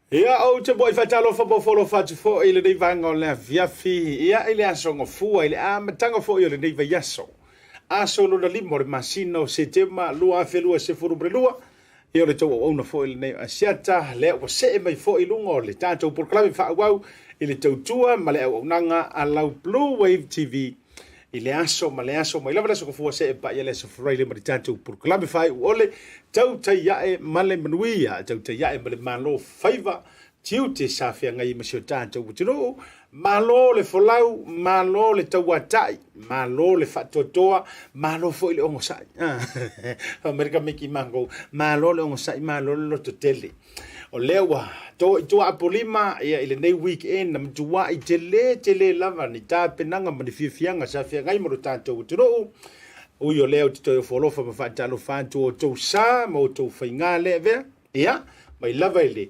Ia, ou te muai faatalofa ma ofo atu foi i lenei vaega o le afiafi, ia, i le aso Gafua, i le amataga foi o lenei vaiaso, aso lona 5 o le masina o Setema 2022. Ia, o le tou auauna foi lenei o Asiata, lea ua see mai foi i luga o le tatou polokalame faaauau i le tautua ma le auaunaga a lau Blue Wave TV i le aso ma le aso, mai lava le aso Gafua seia paia le aso Faraile, ma le tatou polokalame faaiu o le Tautai Ae ma le Manuia, Tautai Ae ma le Malo Faiva Tiute sa feagai ma si o tatou atunuu. Malo le folau, malo le tauatai, malo le faatoatoa, malo foi le ogosa'i. Amerika miki makou, malo le ogosa'i, malo le lototele. O lea ua to i tua Apolima, ia, i lenei weekend na matua'i tele tele lava ni tapenaga ma ni fiafiaga sa feagai ma lo tatou atunuu. Ui o lea, ou te toe ofo alofa ma faatalofa atu o outou sa ma outou faigā lea avea, ia, mai lava i le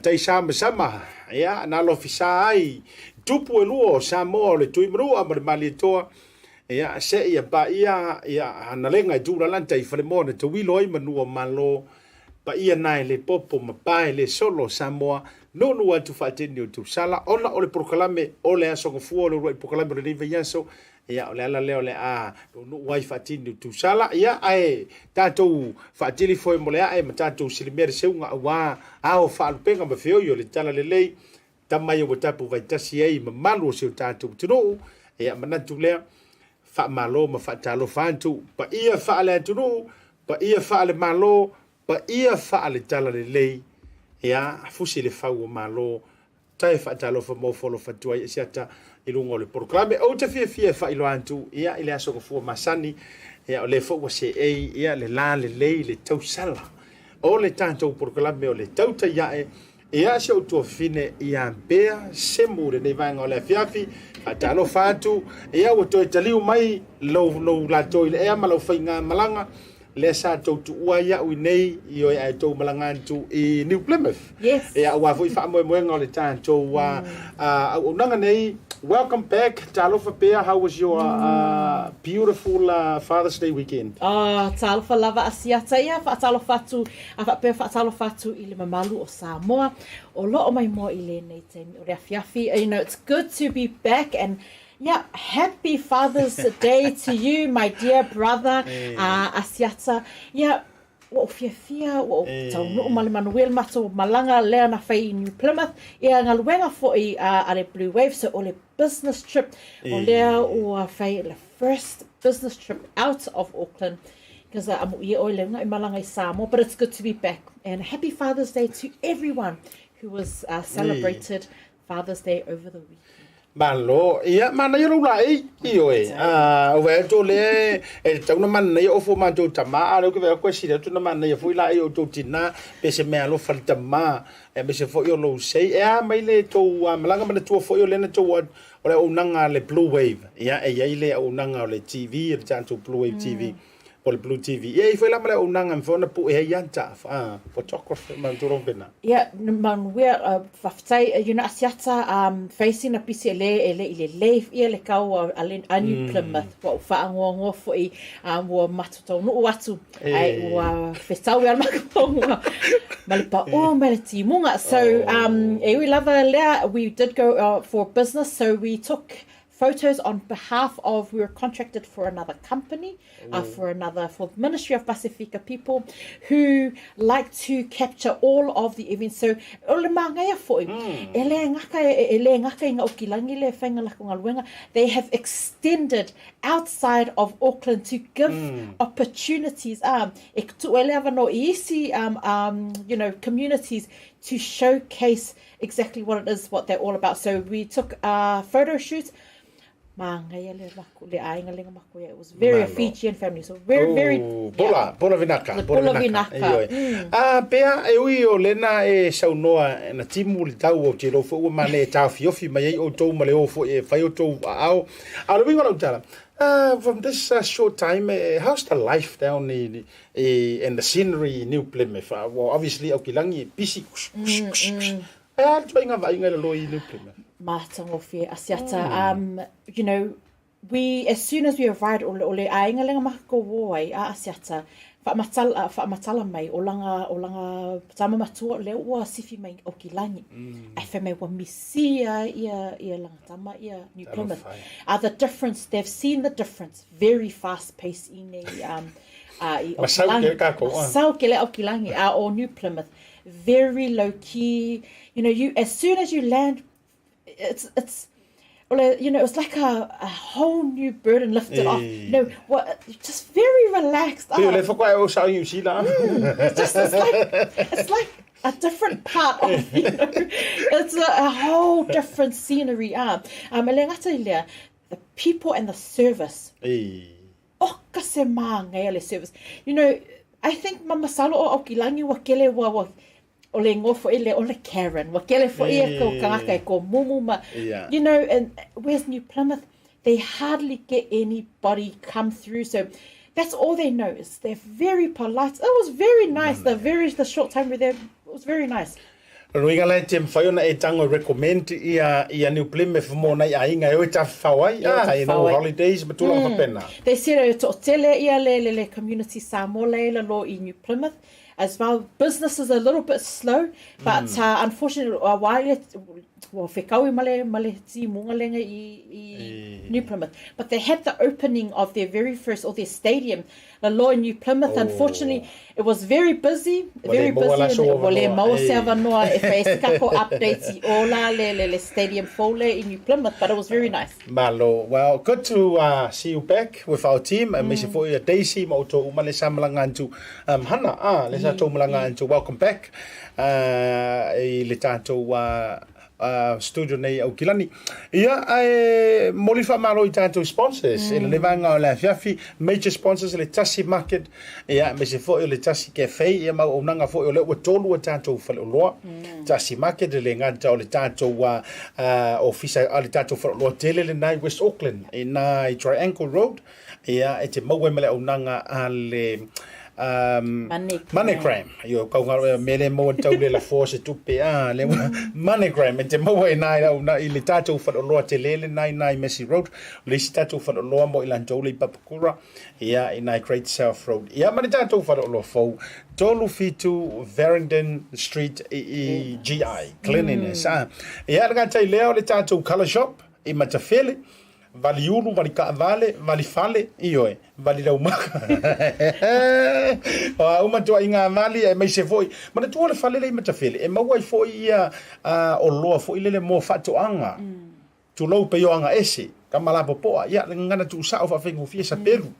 tai samasama, ia, na alofisa ai tupu e lua o Samoa, o le Tuimanua ma le Malietoa, ia, seia paia, ia, Analega i Tūlalata i Falemoa na tauilo ai manu o Malo. Paia na e le popo ma pa e le solo Samoa, nuunuu atu faatini o tausala ona o le polokalame o le aso Gafua, o le uluai polokalame o lenei vaiaso. Ia, o le ala lea o le a nuunuu ai faatini o tausala, ia, ae tatou faatili foe mo le ae ma tatou silimea le seuga aua ao faalupega ma feoi o le tala lelei tama ia ua tapu vaitasi ai mamalu o si o tatou atunuu. Ia, manatu lea, faamalo ma faatalofa atu, paia faale-atunuu, paia faale-Malo, paia faale-talalelei, ia, fusi le fau o Malo, tae faatalofa ma ofo alofa atu ai Asiata i luga o le polokalame. Ou te fiafia e faailoa atu, ia, i le aso Gafua masani, ia, o lea foi ua seei, ia, le la lelei le tausala o le tatou polokalame o le Tautai Ae. Ia, si ou tuafafine ia Bea Semu i lenei vaega o le afiafi, faatalofa atu. Ia, ua toe taliu mai lou latou i le ea ma lau faiga malaga lea sa tou tuua ai au i nei i oe ae tou malaga atu i New Plymouth. Yes. Ia, aua foi faamoemoega o le tatou auaunaga nei. Welcome back. Talofa, Bea. How was your beautiful Father's Day weekend? Oh, talofa lava Asiata. Ia, faatalofa atu a faapea faatalofa atu i le mamalu o Samoa o loo mai moa i lenei taimi o le afiafi. It's good to be back and yeah, happy Father's Day to you, my dear brother, Asiata. Yeah, ua ou fiafia, ua ou taunuu ma le manuia le matou malaga lea na fai i New Plymouth. Ia, galuega foi a le Blue Wave, so o le business trip o lea ua fai, le first business trip out of Auckland. Because amuia oe le unga i malaga i Samoa, but it's good to be back. And happy Father's Day to everyone who was celebrated Father's Day over the weekend. Malo, ia, manaia lou laei, ioe. O vaai atu o lea e tatau ona manaia ofu o matou tama, a o lea ou te vaai atu e sili atu ona manaia foi laei o outou tina, pe se mea alofa le tama, aemaise foi o lou sei. E a mai le tou malaga, manatua foi o lea na tou o le auaunaga a le Blue Wave, ia, e i ai le auaunaga o le TV, le tatou Blue Wave TV, po o le Blue TV. Ia, e i ai foi la ma le auaunaga e mafai ona pue ai ata, photographer ma tulaga faapena. Ia, manuia, faafetai, Asiata, fai sina pisi e le, e le i lelei ia le kau a, a New Plymouth. Ua ou faagoagoa foi, ua matou taunuu atu, ae ua fetau ia le matou ma le paʻō mai le timuga. So, e ui lava lea, we did go for business, so we took photos on behalf of, we were contracted for another company, for another, for the Ministry of Pasifika people who like to capture all of the events. So, o le māngaia foi, e le gaka, e le gaka i ngā ukilangi le whainga lako galuega, they have extended outside of Auckland to give opportunities, e tuu ai le avanoa i isi, communities to showcase exactly what it is, what they're all about. So we took a photo shoot. Māngaia le maku, le aiga lenga maku ia. It was very a Malo. Fijian family. So very, very... Oh, Pola, Pola Vinaka. Le Pola Vinaka. Ioe. A pea e ui o lena e saunoa na timu le tau o te lofo ua mane e tāfiofi mai ai outou ma le o foi e fai outou aao. A o le uiga o lau tala, from this short time, how's the life down in the scenery in New Plymouth? Well, obviously, Aokilangi e pisi. E a le tuaiga vaaiga i lalo i New Plymouth? Matagofie, Asiata. we, as soon as we arrived, o le, o le aiga lea na matou o ai, a Asiata, faamatala, faamatala mai, o lana, o lana tama matua lea ua sifi mai Aukilani. Ae fai mai ua misia ia, ia lana tama ia New Plymouth. The difference, they've seen the difference, very fast pace i nei, i Masau Aukilani. kele kākou, ah. Masau kele Aukilani, a o New Plymouth, very low key, you know, you, as soon as you land, it's, it's, o you know, it's like a, a whole new burden lifted off. You know, what, just very relaxed. Pei o le whakae o sa New Zealand. It's just, it's like, it's like a different part of, you know, it's a, a whole different scenery. E le gata i lea, the people and the service. Oka se māngaia le service. You know, I think ma masalo o Aukilani ua kele ua, ua o le igoa foʻi lea o le Karen. Ua kele foʻi e ko kangaka e komumu ma, you know, and whereas New Plymouth, they hardly get anybody come through. So that's all they know is they're very polite. It was very nice. The very, the short time we were there, it was very nice. Lona uiga la e te mawhai ona e tango e recommend ia ia New Plymouth mo nai aiga e o e tawhawhau ai, ah, you know, holidays ma tulaga whapena. They said e toʻatele ia le, le, le community Samoa leila lo i New Plymouth as well. Business is a little bit slow, but unfortunately, ua wā ia, ua whekaui ma le, ma le timuga lenga i, i New Plymouth. But they had the opening of their very first, or their stadium, la loa i New Plymouth. Unfortunately, it was very busy, very busy, and ua le maua se avanoa e fai ai se kākou updates i ō la le, le, le stadium fou lea i New Plymouth, but it was very nice. Malo. Well, good to see you back with our team, aemaise foi ia Daisy ma outou uma le sa malaga atu Hana, ah, le sa tou malaga atu, welcome back i le tatou studio nei i Aukilani. Ia, ae momoli faamalo i tatou sponsors i lenei vaega o le afiafi, major sponsors le Tasi Market, ia, aemaise foi o le Tasi Cafe, ia ma auaunaga foi o lea ua tolu a tatou faleoloa, Tasi Market e le gata o le tatou ofisa, a le tatou faleoloa tele lena i West Auckland, i na i Triangle Road, Ia, e te maua ai ma le auaunaga a le MoneyGram. Ioe, kau ngaro e mea le maua tau le lafoa se tupe, a, le MoneyGram, e te maua i nā i le tātou whaleoloa te lele nā i nā i Massey Road, o le isi tātou whaleoloa mo i lantou le i Papakura, ia, i nā i Great South Road. Ia, ma le tātou whaleoloa fou, 37 Farringdon Street i, i GI, Cleanliness, a. Ia, le ngā tai lea o le tātou colour shop i Matawhele, Vali ulu, vali kaavale, vali fale, ioe, vali laumaka. O a uma ituaiga vali aemaise foi, manatua le fale lea i Matafele, e maua ai foi ia oloa foi lele mo faatoaga. Tulou pei o aga ese, kama lapopoa, ia le gagana tuusao faafaigofie sapelu,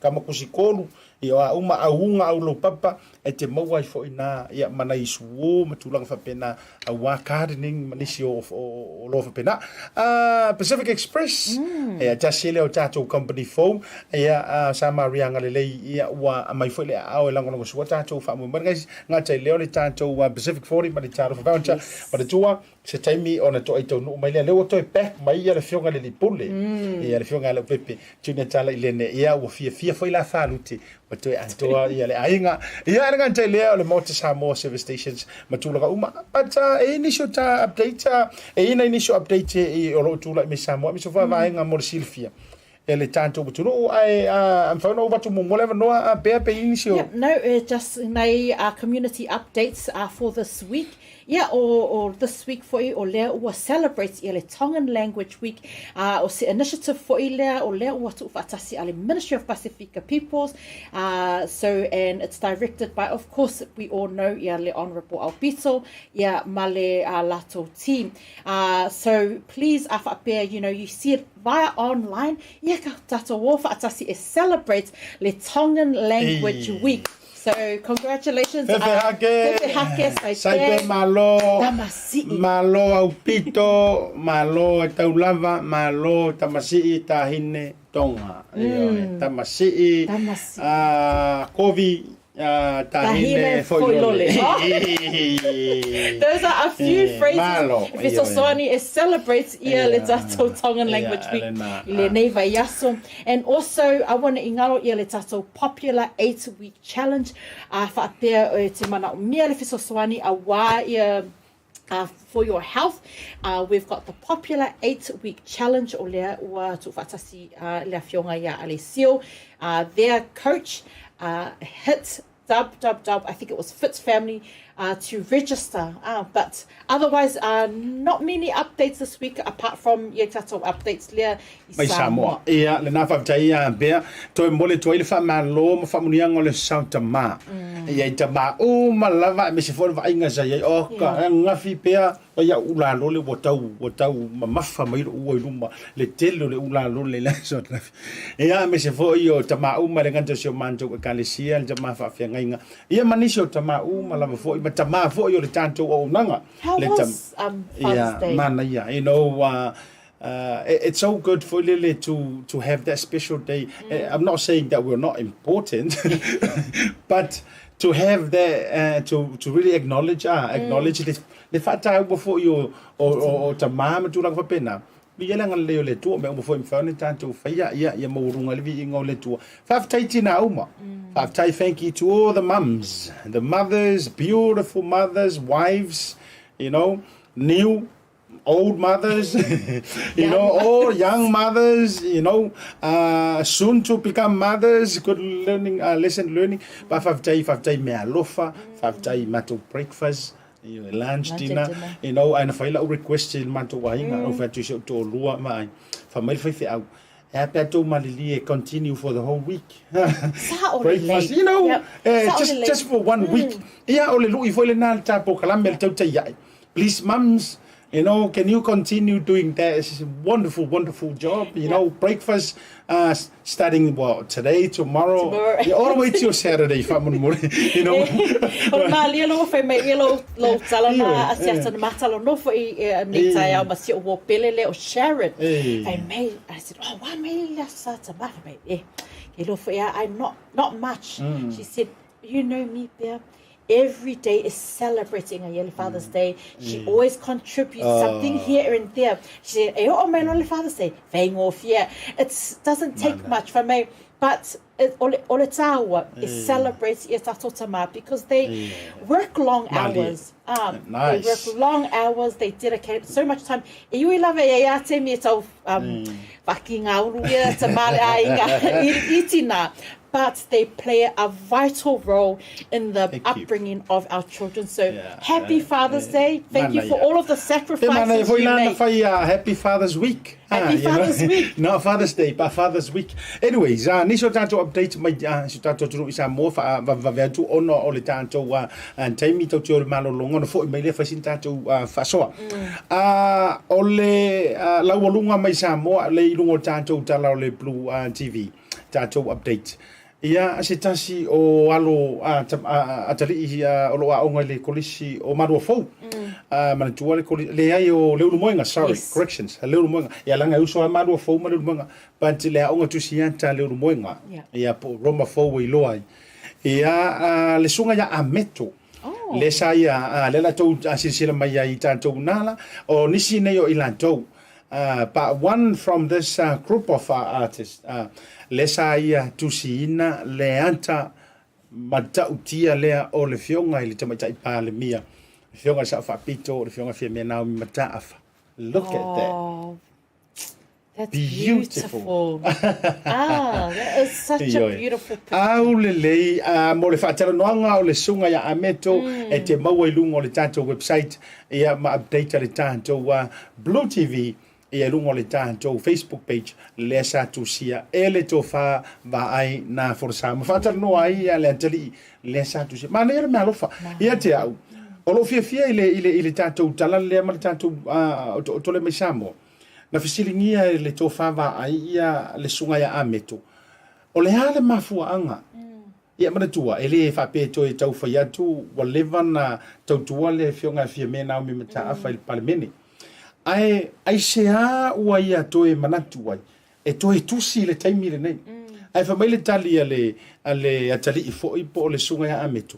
kama kusikolu, ia o a uma auga au laupapa, e te maua ai foi na ia ma nai suo ma tulaga faapena auā gardening ma nisi o oloa faapena. Pacific Express, ia tasi lea o tatou company fou, ia sa Maria agalelei ia ua aumai foi le aao e lagolagosua tatou faamoemoe. Guys, gata i lea o le tatou Pacific 40 ma le Talofa Voucher, manatua se taimi ona toai taunuu mai lea, lea ua toe back mai ia le afioga i le alii pule, ia le afioga ia Leaupepe Junior Tala i Lene, ia ua fiafia foi la Falute, ua toe atoa ia le aiga. Ia e le gata i lea o le Maota Samoa Service Stations ma tulaga uma. But e i ai nisi o ta update, e i ai nai nisi o update i o lo o tulai mai Samoa, aemaise foi vaega mo le silafia e le tatou atunuu, ae mafai ona ou avatu muamua le avanoa pea pe i ai nisi o. Yep, no, just nai community updates for this week. Ia, o, o this week foi o lea ua celebrate ia le Tongan Language Week, a o se initiative foi lea o lea ua tuufaatasi a le Ministry of Pasifika Peoples, a so and it's directed by, of course, we all know ia le Honourable Aupito, ia ma le a latou team. A so please a faapea, you know, you see it via online, ia ka tatou o faatasi e celebrate le Tongan Language Week. So congratulations Fefe hake. Fefe hake Saipe. Saipe malo. Tamasii. Malo Aupito, malo e taulava, malo Tamasii Tahine Tonga. Tamasii. Tamasii. Kovi Tahine Foilole. Those are a few phrases. Malo. E fesoasoani e celebrate ia le tatou Tongan Language Week i lenei vaiaso. And also, aua ne i ngaro ia le tatou popular 8 week challenge, a faapea e te manaomia le fesoasoani auā ia Uh, for your health, uh, we've got the popular 8-week challenge o lea ua tuufaatasi uh, le afioga ia Alessio, uh, their coach, uh, hit dub dub dub, I think it was Fitz Family, uh, to register. Uh, but otherwise, uh, not many updates this week apart from ia tatou updates lea i Mai Samoa. Ia, lena faafetai ia Bea. Toe momoli atu ai le faamalo ma faamuniaga o le sao tama. Ia i tama uma lava aemaise foi o le vaaiga sa i ai. Oh ka ananafi pea ai au ulalole ua tau ua tau mamafa mai lou ua i luma le tele o le ulalole i le aso ananafi. Ia aemaise foi o tama uma e le gata o si o matou ekalesia le tama faafeagaiga. Ia ma nisi o tama uma lava foi ma tama foi o le tatou auaunaga. How was Father's Day? Ia, manaia. You know, it's so good foi lele to to have that special day. I'm not saying that we're not important, but to have that to to really acknowledge ah acknowledge le le faataua foi o o o, o tama ma tulaga faapena. Viia le agalelei o le Atua, mea uma foi e mafai ona tatou faia, ia, ia maualuga ai le viiga o le Atua. Faafetai tinā uma. Faafetai, thank you to all the mums, the mothers, beautiful mothers, wives, you know, new old mothers, you know, all young mothers, you know, soon to become mothers, good learning, lesson learning. Ba faafetai, faafetai mea alofa, faafetai matou breakfast, lunch, dinner, you know, ae na fai lau request i le matou aiga, mm. fai atu i si ou toalua ma ai, fai mai le faifeau, e a pe a tou malilie continue for the whole week. Breakfast, you know, yep. Just for one week. Ia, o le lui foi lena le tā polokalame le tautai ai. Please, mums, you know, can you continue doing that? It's a wonderful, wonderful job. You know, breakfast uh, starting, well, today, tomorrow, tomorrow. Yeah, all the way till Saturday, faamolemole, you know. O le malia lo fai mai ia lou, lou tala na asiata na matalo no fo i e, nei taeao ma si o uo pele le o Sharon. Fai mai, I said, oh, wa mai le asa ta ma fai mai, eh, ke lo fo ia, I'm not, not much. She said, you know me, Bea, every day is celebrating a le Father's Day. She always contributes something here and there. She said, e oo mai loa le Father's Day, faigofie. It doesn't take much for me, but it, o le, o le tāua, it celebrates ia tātou tama because they work long hours. Nice. They work long hours, they dedicate so much time. E ui lava e ia te mi e tau whaki ngā uru ia te male ai ngā iti nā. But they play a vital role in the Thank you. upbringing of our children. So Yeah, happy Father's Day. Thank you Mana for ia. all of the Te sacrifices mana ia foi you la na make. fai a Happy Father's Week. Happy you know. Father's Week. Not Father's Day, but Father's Week. Anyways, nisi o tatou update mai si o tatou atunuu i Samoa faavavevave atu ona o le tatou taimi tou te o le malologa ona foi mai lea fai sina tatou faasoa. O le laualuga mai Samoa le i luga o le tatou tala o le Blue TV. Tatou update. Ia, se tasi o alo a atalii o lo o aoga i le Kolisi o Maluafou. Manatua le Kolisi, leai o Leulumoega, sorry, Yes. corrections, Leulumoega. Ia, leaga e uso lava Maluafou ma Leulumoega, but le aoga tusiata Leulumoega, Yeah. ia, po o Roma Fou e iloa ai. Ia, le susuga ia Ameto, Oh. le sa ia, lea la tou silasila mai ai i tatou nala, o nisi nei o i latou. But one from this group of artists, le sa ia tusiina le ata matautia lea o le Afioga i le Tamaitai Palemia, le Afioga i le Sao Faapito, le Afioga Fiamē Naomi Mataafa. Look at that. Oh, that's Beautiful. beautiful. Ah, that is such a Ioe. beautiful picture. Au lelei, mo le faatalanoaga o le susuga ia Ameto e te maua i luga o le tatou website, Ia ma update le tatou Blue TV ia i luga o le tatou Facebook page lea sa tusia e le tofa vaai na folasaga ma faatalanoa ai ia le atalii lea sa tusia. Manaia le meaalofa ia te au. O lou fiafia i le, i le, i le tatou tala lea ma le tatou otooto lea mai Samoa. Na fesiligia e le tofa vaai ia le susuga ia Ameto, o le a le mafuaaga Ia manatua, e le faapea e toe tau fai atu ua leva na tautua le Afioga ia Fiamē Naomi Mataafa i le Palemene. Ae aisea ua ia toe manatu ai e toe tusi i le taimi lenei? Ae fai mai le tali a le, a le atalii foi po o le Susuga ia Ameto,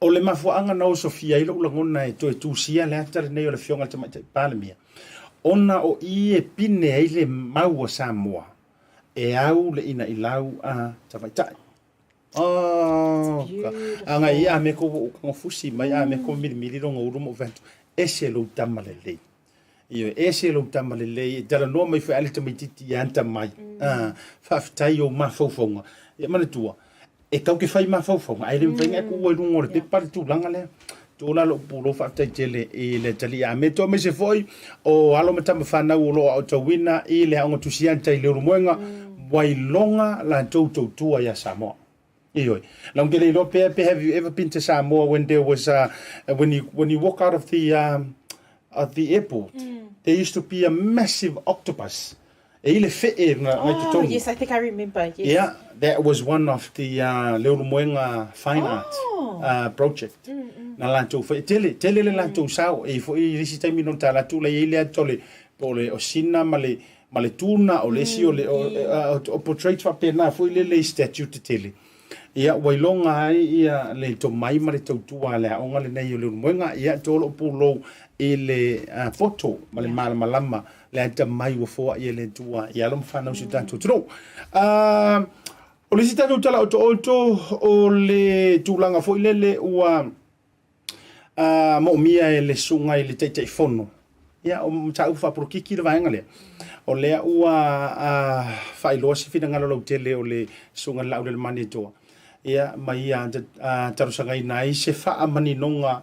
O le mafuaaga na osofia ai lou lagona e toe tusia le ata lenei o le Afioga i le Tamaitai Palemia, ona o i e pine ai le mau a Samoa e au le inailau a tamaitai. Oh, agai ia me ko o ka fusi mai a me ko milimili longa ulu mo fai atu, ese lou tama lelei. Ioe, ese lou tama lelei, e talanoa mai foi a le tamaitiiti ia ata mai. Ah, faafetai i ou mafaufauga. Ia manatua, e tau ke fai mafaufauga, ae le mafai ona e tuua i luga o le pepa le tulaga lea. Tuula lou pulou faafetai tele i le Atalii a Meto, aemaise foi o alo ma tama fanau o lo o aotauina i le Aoga Tusiata i Leulumoega, ua iloga latou tautua ia Samoa. Ioe. Long ke le iloa pea pe have you ever been to Samoa when there was a, when you, when you walk out of the, um, of the airport, there used to be a massive octopus. E i le fee na ngai Oh, totonu. yes, I think I remember. Yes. Yeah, that was one of the uh, Leulumoega Fine Art Oh. uh, project. Na latou fai, tele, tele le latou sao. E foi i isi taimi no tā latou la i le ato le, po o le osina ma le, ma le tuna o le isi o le, o, o, o portrait faapena foi lele i statue tetele. Ia, ua iloga ai ia le tomai ma le tautua a le aoga lenei o Leulumoega, ia, to lou pulou i le uh, poto ma le malamalama le atamai ua foai e le Atua i alo ma fanau si o tatou atunuu. Uh, o le isi tatou tala otooto o le tulaga foi lele ua uh, moomia e le susuga i le Taitaifono. Ia, o mataupu faapolokiki le vaega lea. O lea ua uh, faailoa se finagalo lautele o le susuga i le Laaulialemalietoa. Ia, ma ia uh, talosagaina ai se faamaninoga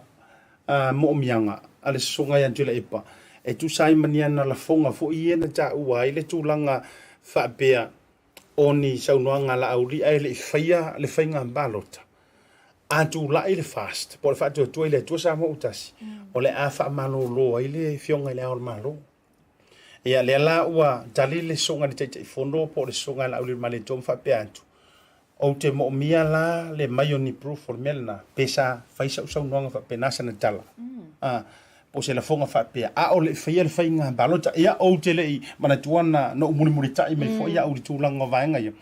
uh, moomiaga a le susuga ia Tuilaepa e tusa ai ma ni ana lafoga foi ia na taua ai le tulaga faapea o ni saunoaga a Laauli ae le i faia le faiga palota. A tulai le FAST, po o le Faatuatua i le Atua Samoa ua Tasi, o le a faamalolo ai le Afioga i Le Ao o le Malo. Ia, lea la ua tali le Susuga i le Taitaifono po o le Susuga ia Laaulialemalietoa ma faapea atu, Ou te moomia la le mai o ni proof o le mea lena, pe sa fai sau saunoaga faapena sana tala. A, po o se lafoga faapea, a o le i faia le faiga palota. Ia, ou te le i manatua na, na ou mulimulitai mai foi au i le tulaga o vaega ia.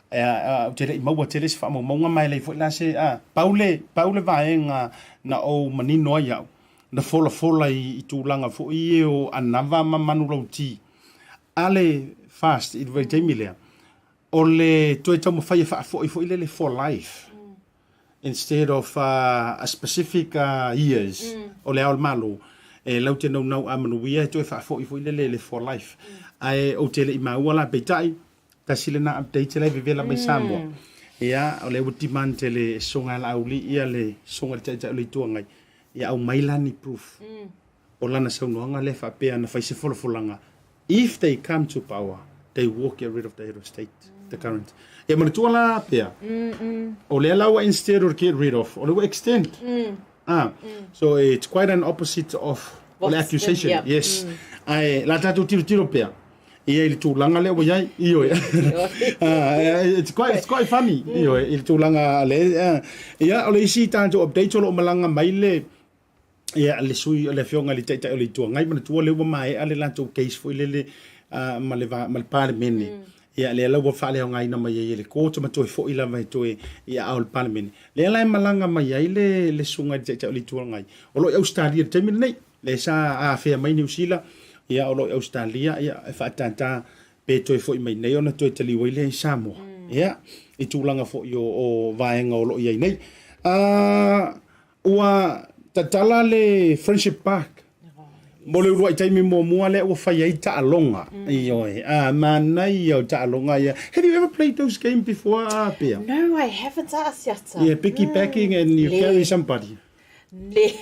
Ia, ou te le i maua tele se faamaumauga ma e leai foi la se, a, pau le, pau le vaega na ou manino ai au, na folafola i, i tulaga foi ia o anava ma manulauti a le FAST i le vaitaimi lea, o le toe taumafai e faafoi foi lele for life instead of uh, a specific uh, years mm. o le ao o le Malo e lau te naunau a manuia e toe faafoi foi lele le for life mm. Ae ou te le i maua la peitai tasi lena update la e vevela mai Samoa mm. Ia o le ua demand tele e soga la auli ia le soga le taitai o le Itu Agai ia au mai la ni proof mm. O lana saunoaga lea faapea na fai se folafolaga If they come to power, they will get rid of the head of state, the current. Ia manatua la pea, o lea la ua instead of get rid of, o lea ua extend. Ah, so it's quite an opposite of o le accusation. Yeah. Yes. Ae la tatou tilotilo pea, ia i le tulaga lea ua i ai, ioe. Ah, it's quite, it's quite funny, ioe, i le tulaga le, ah. Ia, o le isi tatou update o lo o malaga mai le, Ia, le sui, le afioga i le Taitai o le Itu Agai, manatua lea ua maea le latou case foi lele uh, ma le, ma le Palemene. Mm. Ia, lea la ua faaleaogaina mai ai e le court ma toe foi lava e toe i aao o le Palemene. Lea la e malaga mai ai le, le susuga i le Taitai o le Itu Agai. O lo o i Ausetalia i le taimi lenei. Lea sa afea mai Niu Sila, ia, o lo o i Ausetalia, ia, e faatātā pe toe foi mai nei ona toe taliu ai lea i Samoa. Mm. Ia, i tulaga foi o, o vaega o lo o i ai nei. Uh, Ua tatala le Friendship Park mo le uluai taimi muamua lea ua fai ai taaloga. Ioe, ah, manaia o taaloga ia. Have you ever played those games before, ah, Pea? No, I haven't, ah, Siata. Yeah, picky backing and you Le. carry somebody. Le.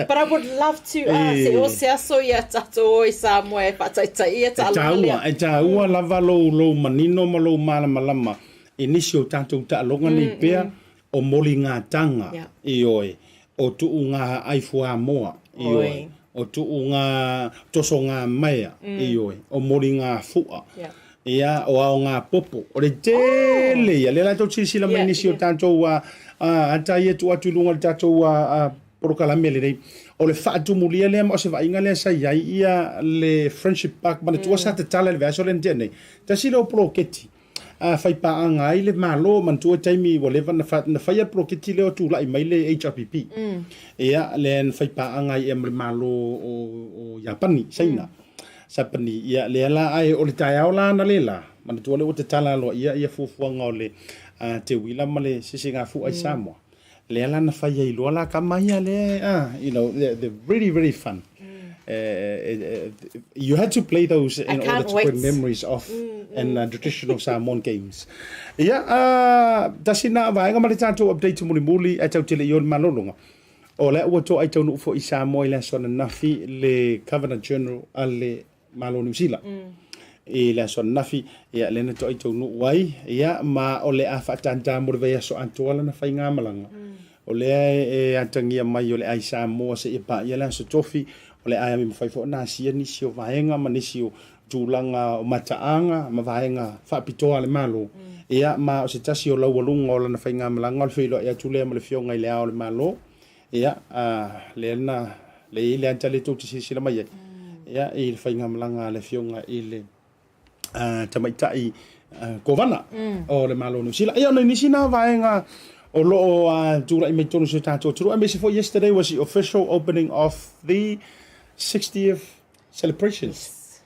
But I would love to, ah, se o se aso ia tatou o i Samoa e faataitai ia E taaloga tāua, lea. e tāua lava lou, lou manino ma lou malamalama I nisi o tatou taaloga nei pea, o moligataga, ioe, o tuuga aifuamoa, ioe, o tuuga tosogamaea, ioe, o moligafua, ia, o aogapopo. O le tele ia, lea la tou silasila mai nisi o tatou ata ia e tuu atu i luga o le tatou polokalame lenei. O le faatumulia lea ma o se vaaiga lea sa i ai ia le Friendship Park. Manatua sa tatala i le vaiaso lea na tea nei. Tasi lea o poloketi a fai paaga ai le Malo, manatua taimi ua leva na, fa, na faia le poloketi lea o tulai mai le HRPP. Mm. Ia, lea na fai paaga ai ea ma le Malo o, o Iapani, Saina. Mm. Sapani, ia, lea la, ai, o le taeao la na le la. Manatua lea ua tatala aloaia ia fuafuaga o le teuila ma le sisigafua i Samoa. Lea la na fai ai loa la kama ia lea, they're really, really fun. You had to play those in order to bring memories of and traditional Samoan games. Ia, tasi na vaega ma le tatou update mulimuli ae tau tele i o le malologa. O lea ua toai taunuu foi i Samoa i le aso ananafi le Governor General a le Malo o Niu Sila. I le aso ananafi, ia lea na toai taunuu ai, ia ma o le a faatātā mo le vaiaso atoa lana faigamalaga. O lea e atagia mai o le a i Samoa seia paia le aso tofi, o le a mafai foi ona asia nisi o vaega ma nisi o tulaga o mataaga ma vaega faapitoa a le Malo. Ia ma o se tasi o laualuga o lana faigamalaga o le feiloai atu lea ma le Afioga i Le Ao o le Malo, ia, lea na, lea e i ai le ata lea tou te silasila mai ai, ia, i le faigamalaga a le Afioga i le Tamaitai Kovana o le Malo o Niu Sila. Ia, o nisi na vaega o lo o tulai mai totonu o si o tatou atunuu, aemaise foi yesterday was the official opening of the 60th celebrations.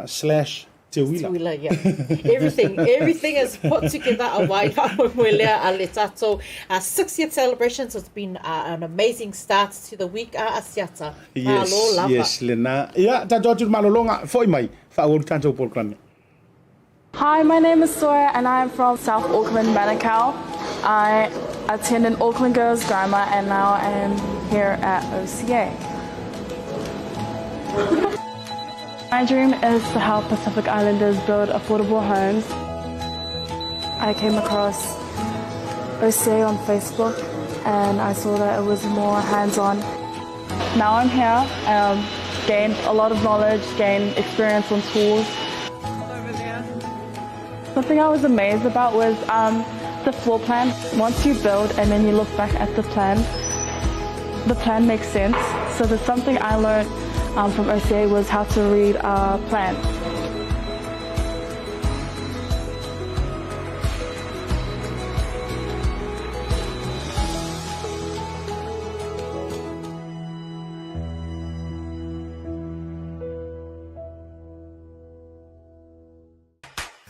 Slash Teuila. Teuila, yeah. Everything, everything is put together a wai faamoemoe lea a le tatou 60th celebrations. It's been an amazing start to the week a Asiata. Yes, Malo lava. yes, lena. Ia, tatou atu i le malologa, foi mai, faaauau le tatou polokalame. Hi, my name is Sawyer and I am from South Auckland, Manukau. I attended Auckland Girls Grammar and now I am here at OCA. My dream is to help Pacific Islanders build affordable homes. I came across OCA on Facebook and I saw that it was more hands-on. Now I'm here, um, gained a lot of knowledge, gained experience on tools. Something I was amazed about was um, the floor plan. Once you build and then you look back at the plan, the plan makes sense. So there's something I learned um, from OCA was how to read a plan.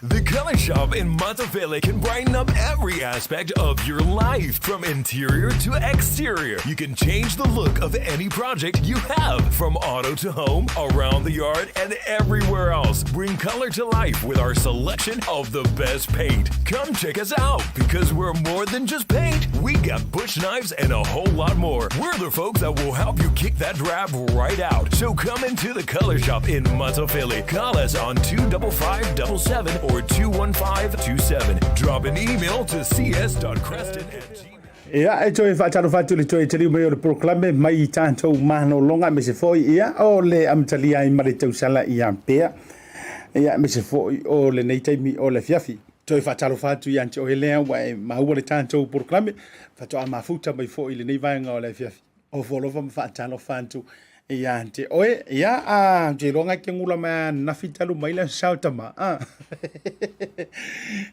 The Color Shop in Matafele can brighten up every aspect of your life, from interior to exterior. You can change the look of any project you have, from auto to home, around the yard, and everywhere else. Bring color to life with our selection of the best paint. Come check us out because we're more than just paint. We got bush knives and a whole lot more. We're the folks that will help you kick that drab right out. So come into the Color Shop in Matafele. Call us on 25577 or 21527. Drop an email to cs.creston at gmail. Ia, e toe faatalofa atu i le toe taliu mai o le polokalame mai i tatou malologa aemaise foi ia o le amatalia ai ma le tausala ia pea. Ia, aemaise foi o lenei taimi o le afiafi. Toe faatalofa atu ia te oe lea ua e maua le tatou polokalame, faatoa mafuta mai foi i lenei vaega o le afiafi. Ofo alofa ma faatalofa atu ia te oe. Ia, a, te iloa ngai ke gula mai ananafi talu mai le aso sao tama. A.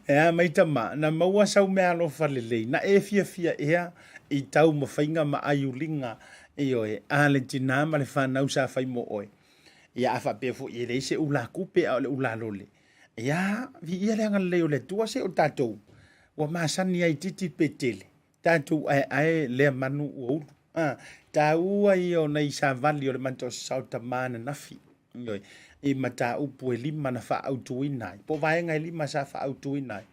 E a mai tama, na maua sau meaalofa lelei, na e fiafia ea i taumafaiga ma aiuliga, ioe, a le tinā ma le fanau sa fai mo oe. Ia, a faapea foi e leai se ula kupe a o le ula lole. Ia, viia le agalelei o le Atua se o tatou, ua masani ai titi pe tele. Tatou aeae lea manu ua ulu. A, taua ia o nai savali o le matou sao tama ananafi. Ioe, i mataupu e lima na faaautuina ai, po o vaega e lima sa faaautuina ai.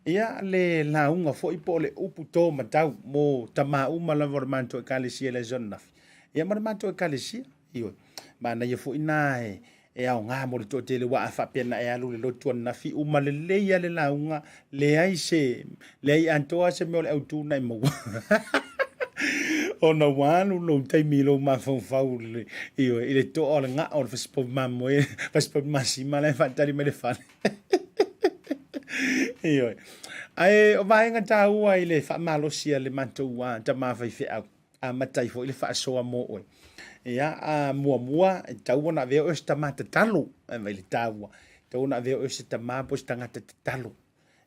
Ia, le lauga foi po o le upu to matau mo tama uma lava o le matou Ekalesia i le aso ananafi. Ia ma le matou Ekalesia. Ioe, manaia foi na e e aoga mo le toatele aua a faapea na e alu i le lotu ananafi uma lelei lava le lauga, leai se, leai atoa se mea o le autu na e maua. Ona ua alu lou taimi i lou mafaufau i le, ioe, i le toa o le gao o le fasipovi mamoe, fasipovi masima la e faatali mai le fale. Ioe. Ae o vaega taua i le faamalosi a le matou tama faifeau. Amata ai foi le faasoa mo oe. Ia, a muamua, e tatau ona avea oe o se tama tatalo. Ae mai le taua, e tatau ona avea oe o se tama po o se tagata tatalo.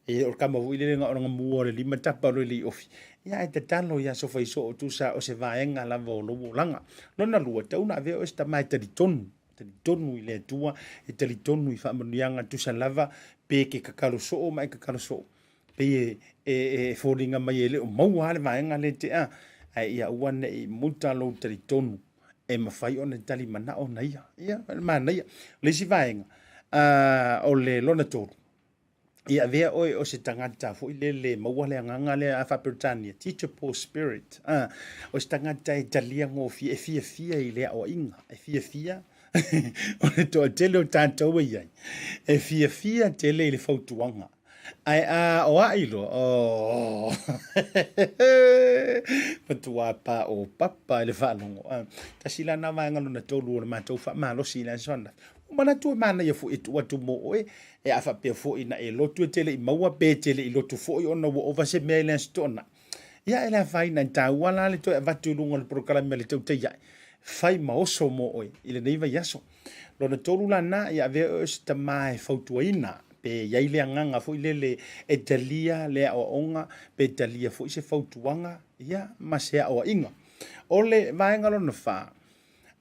E o le kama foi lele na o le mua o le lima tapa loa i le iofi. Ia, ae tatalo i aso fai soo tusa o se vaega lava o lou olaga. Lona lua, e tatau ona avea oe o se tama e talitonu. talitonu i le Atua, e talitonu i faamanuiaga tusa lava pe e te tatalo soo ma e tatalo soo. Pei e, e, e foliga mai e le o maua lava le vaega lea te a, ae ia aua ne i muta lou talitonu e mafai ona tali manao na ia. Ia, o le manaia. O le isi vaega, o le lona tolu, ia avea oe o se tagata foi lele maua le agaga lea a faa-Peretania, teachable spirit. O se tagata e talia gofie, e fiafia i le aoaiga, e fiafia o le toatele o tatou e i ai, e fiafia tele i le fautuaga. Ae a o ai loa, oh, matua pa o papa i le faalogo. Tasi la na vaega lona tolu o le matou faamalosi i le aso ananafi. Ua manatu e manaia foi e tuu atu mo oe, e a faapea foi na e lotu e te le i maua pe e te le i lotu foi ona ua ova se mea i le aso Toonai. Ia e le afaina, e taua la le toe avatu i luga o le polokalame a le Tautai Ae, fai ma oso mo oe i lenei vaiaso. Lona tolu la na, ia avea oe o se tama e fautuaina, pe i ai le agaga foi lele e talia le aoaoga, pe talia foi se fautuaga, ia, ma se aoaiga. O le vaega lona fa,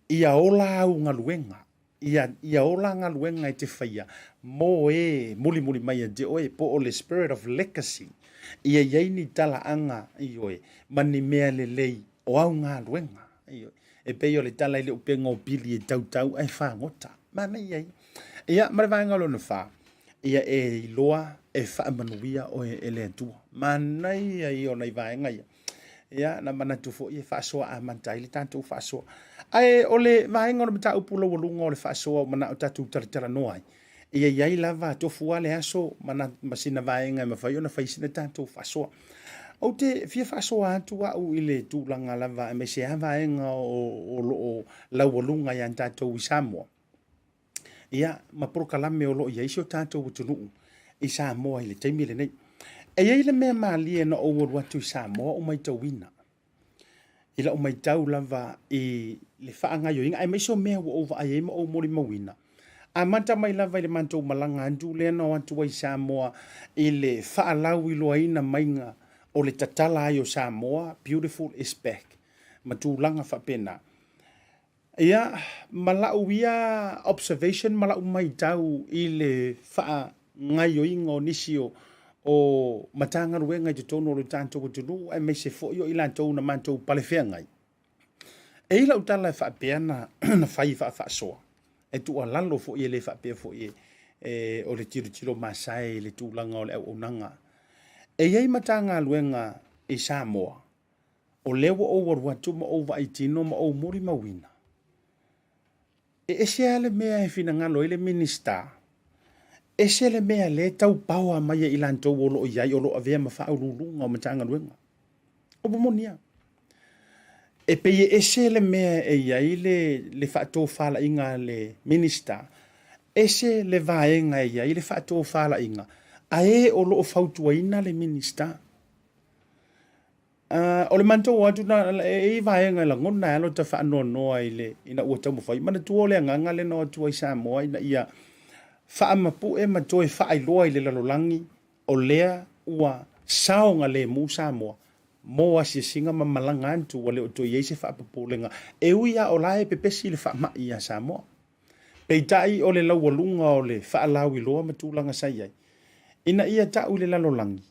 ia ola au galuega, ia, ia ola galuega e te faia mo e mulimuli mai ia te oe, po o le spirit of legacy, ia i ai ni talaaga, ioe, ma ni mea lelei o au galuega. Ioe. E pei o le tala i le upega o pili e tautau ae fagota. Manaia ia. Ia, ma le vaega lona fa, ia e iloa e faamanuia oe e le Atua. Manaia ia o nai vaega ia. Ia, na manatu foi e faasoa amata ai le tatou faasoa. Ae o le vaega o le mataupu laualuga o le faasoa o manao tatou talatalanoa ai, ia i ai lava tofu lava le aso ma, na, ma sina vaega e mafai ona fai sina tatou faasoa. Ou te fia faasoa atu au i le tulaga lava aemaise lava vaega o, o lo o laualuga ia tatou i Samoa. Ia, ma polokalame o lo o i ai si o tatou atunuu i Samoa i le taimi lenei. E i ai le mea malie na ou alu atu i Samoa ou matauina, i lau matau lava i le faagaoioiga aemaise o mea ua ou vaai ai ma ou molimauina. Amata mai lava i le matou malaga atu lea na o atu ai i Samoa i le faalauiloaina maiga o le tatala ai o Samoa, Beautiful is Back, ma tulaga faapena. Ia, ma lau ia observation ma lau matau i le faagaoioiga o nisi o, o Matagaluega i totonu o le tatou atunuu aemaise foi o i latou na matou palefeagai. E i lau tala e faapea na, na fai faafaasoa, e tuualalo foi e le faapea foi e, e, o le tilotilo masae i le tulaga o le auaunaga. E i ai Matagaluega i Samoa, O lea ua ou alu atu ma ou vaai tino ma ou molimauina, e ese lava le mea e finagalo ai le Minisita, ese le mea lea e tau paoa mai e i latou o lo o i ai, o lo o avea ma faauluuluga o Matagaluega. O upu moni lava. E pei e ese le mea e i ai le, le faatofalaiga a le Minisita, ese le vaega e i ai le faatofalaiga a e o lo o fautuaina le Minisita. O le matou atu na, e i vaega e lagona ai lota faanoanoa i le, ina ua taumafai. Manatua o le agaga lea na o atu ai Samoa ina ia faamapue ma toe faailoa i le lalolagi o lea ua saogalemu Samoa mo asiasiga ma malaga atu ua le o toe i ai se faapopolega e ui lava o la e pepesi le faamai ia Samoa. Peitai o le laualuga o le faalauiloa ma tulaga sa i ai ina ia tau i le lalolagi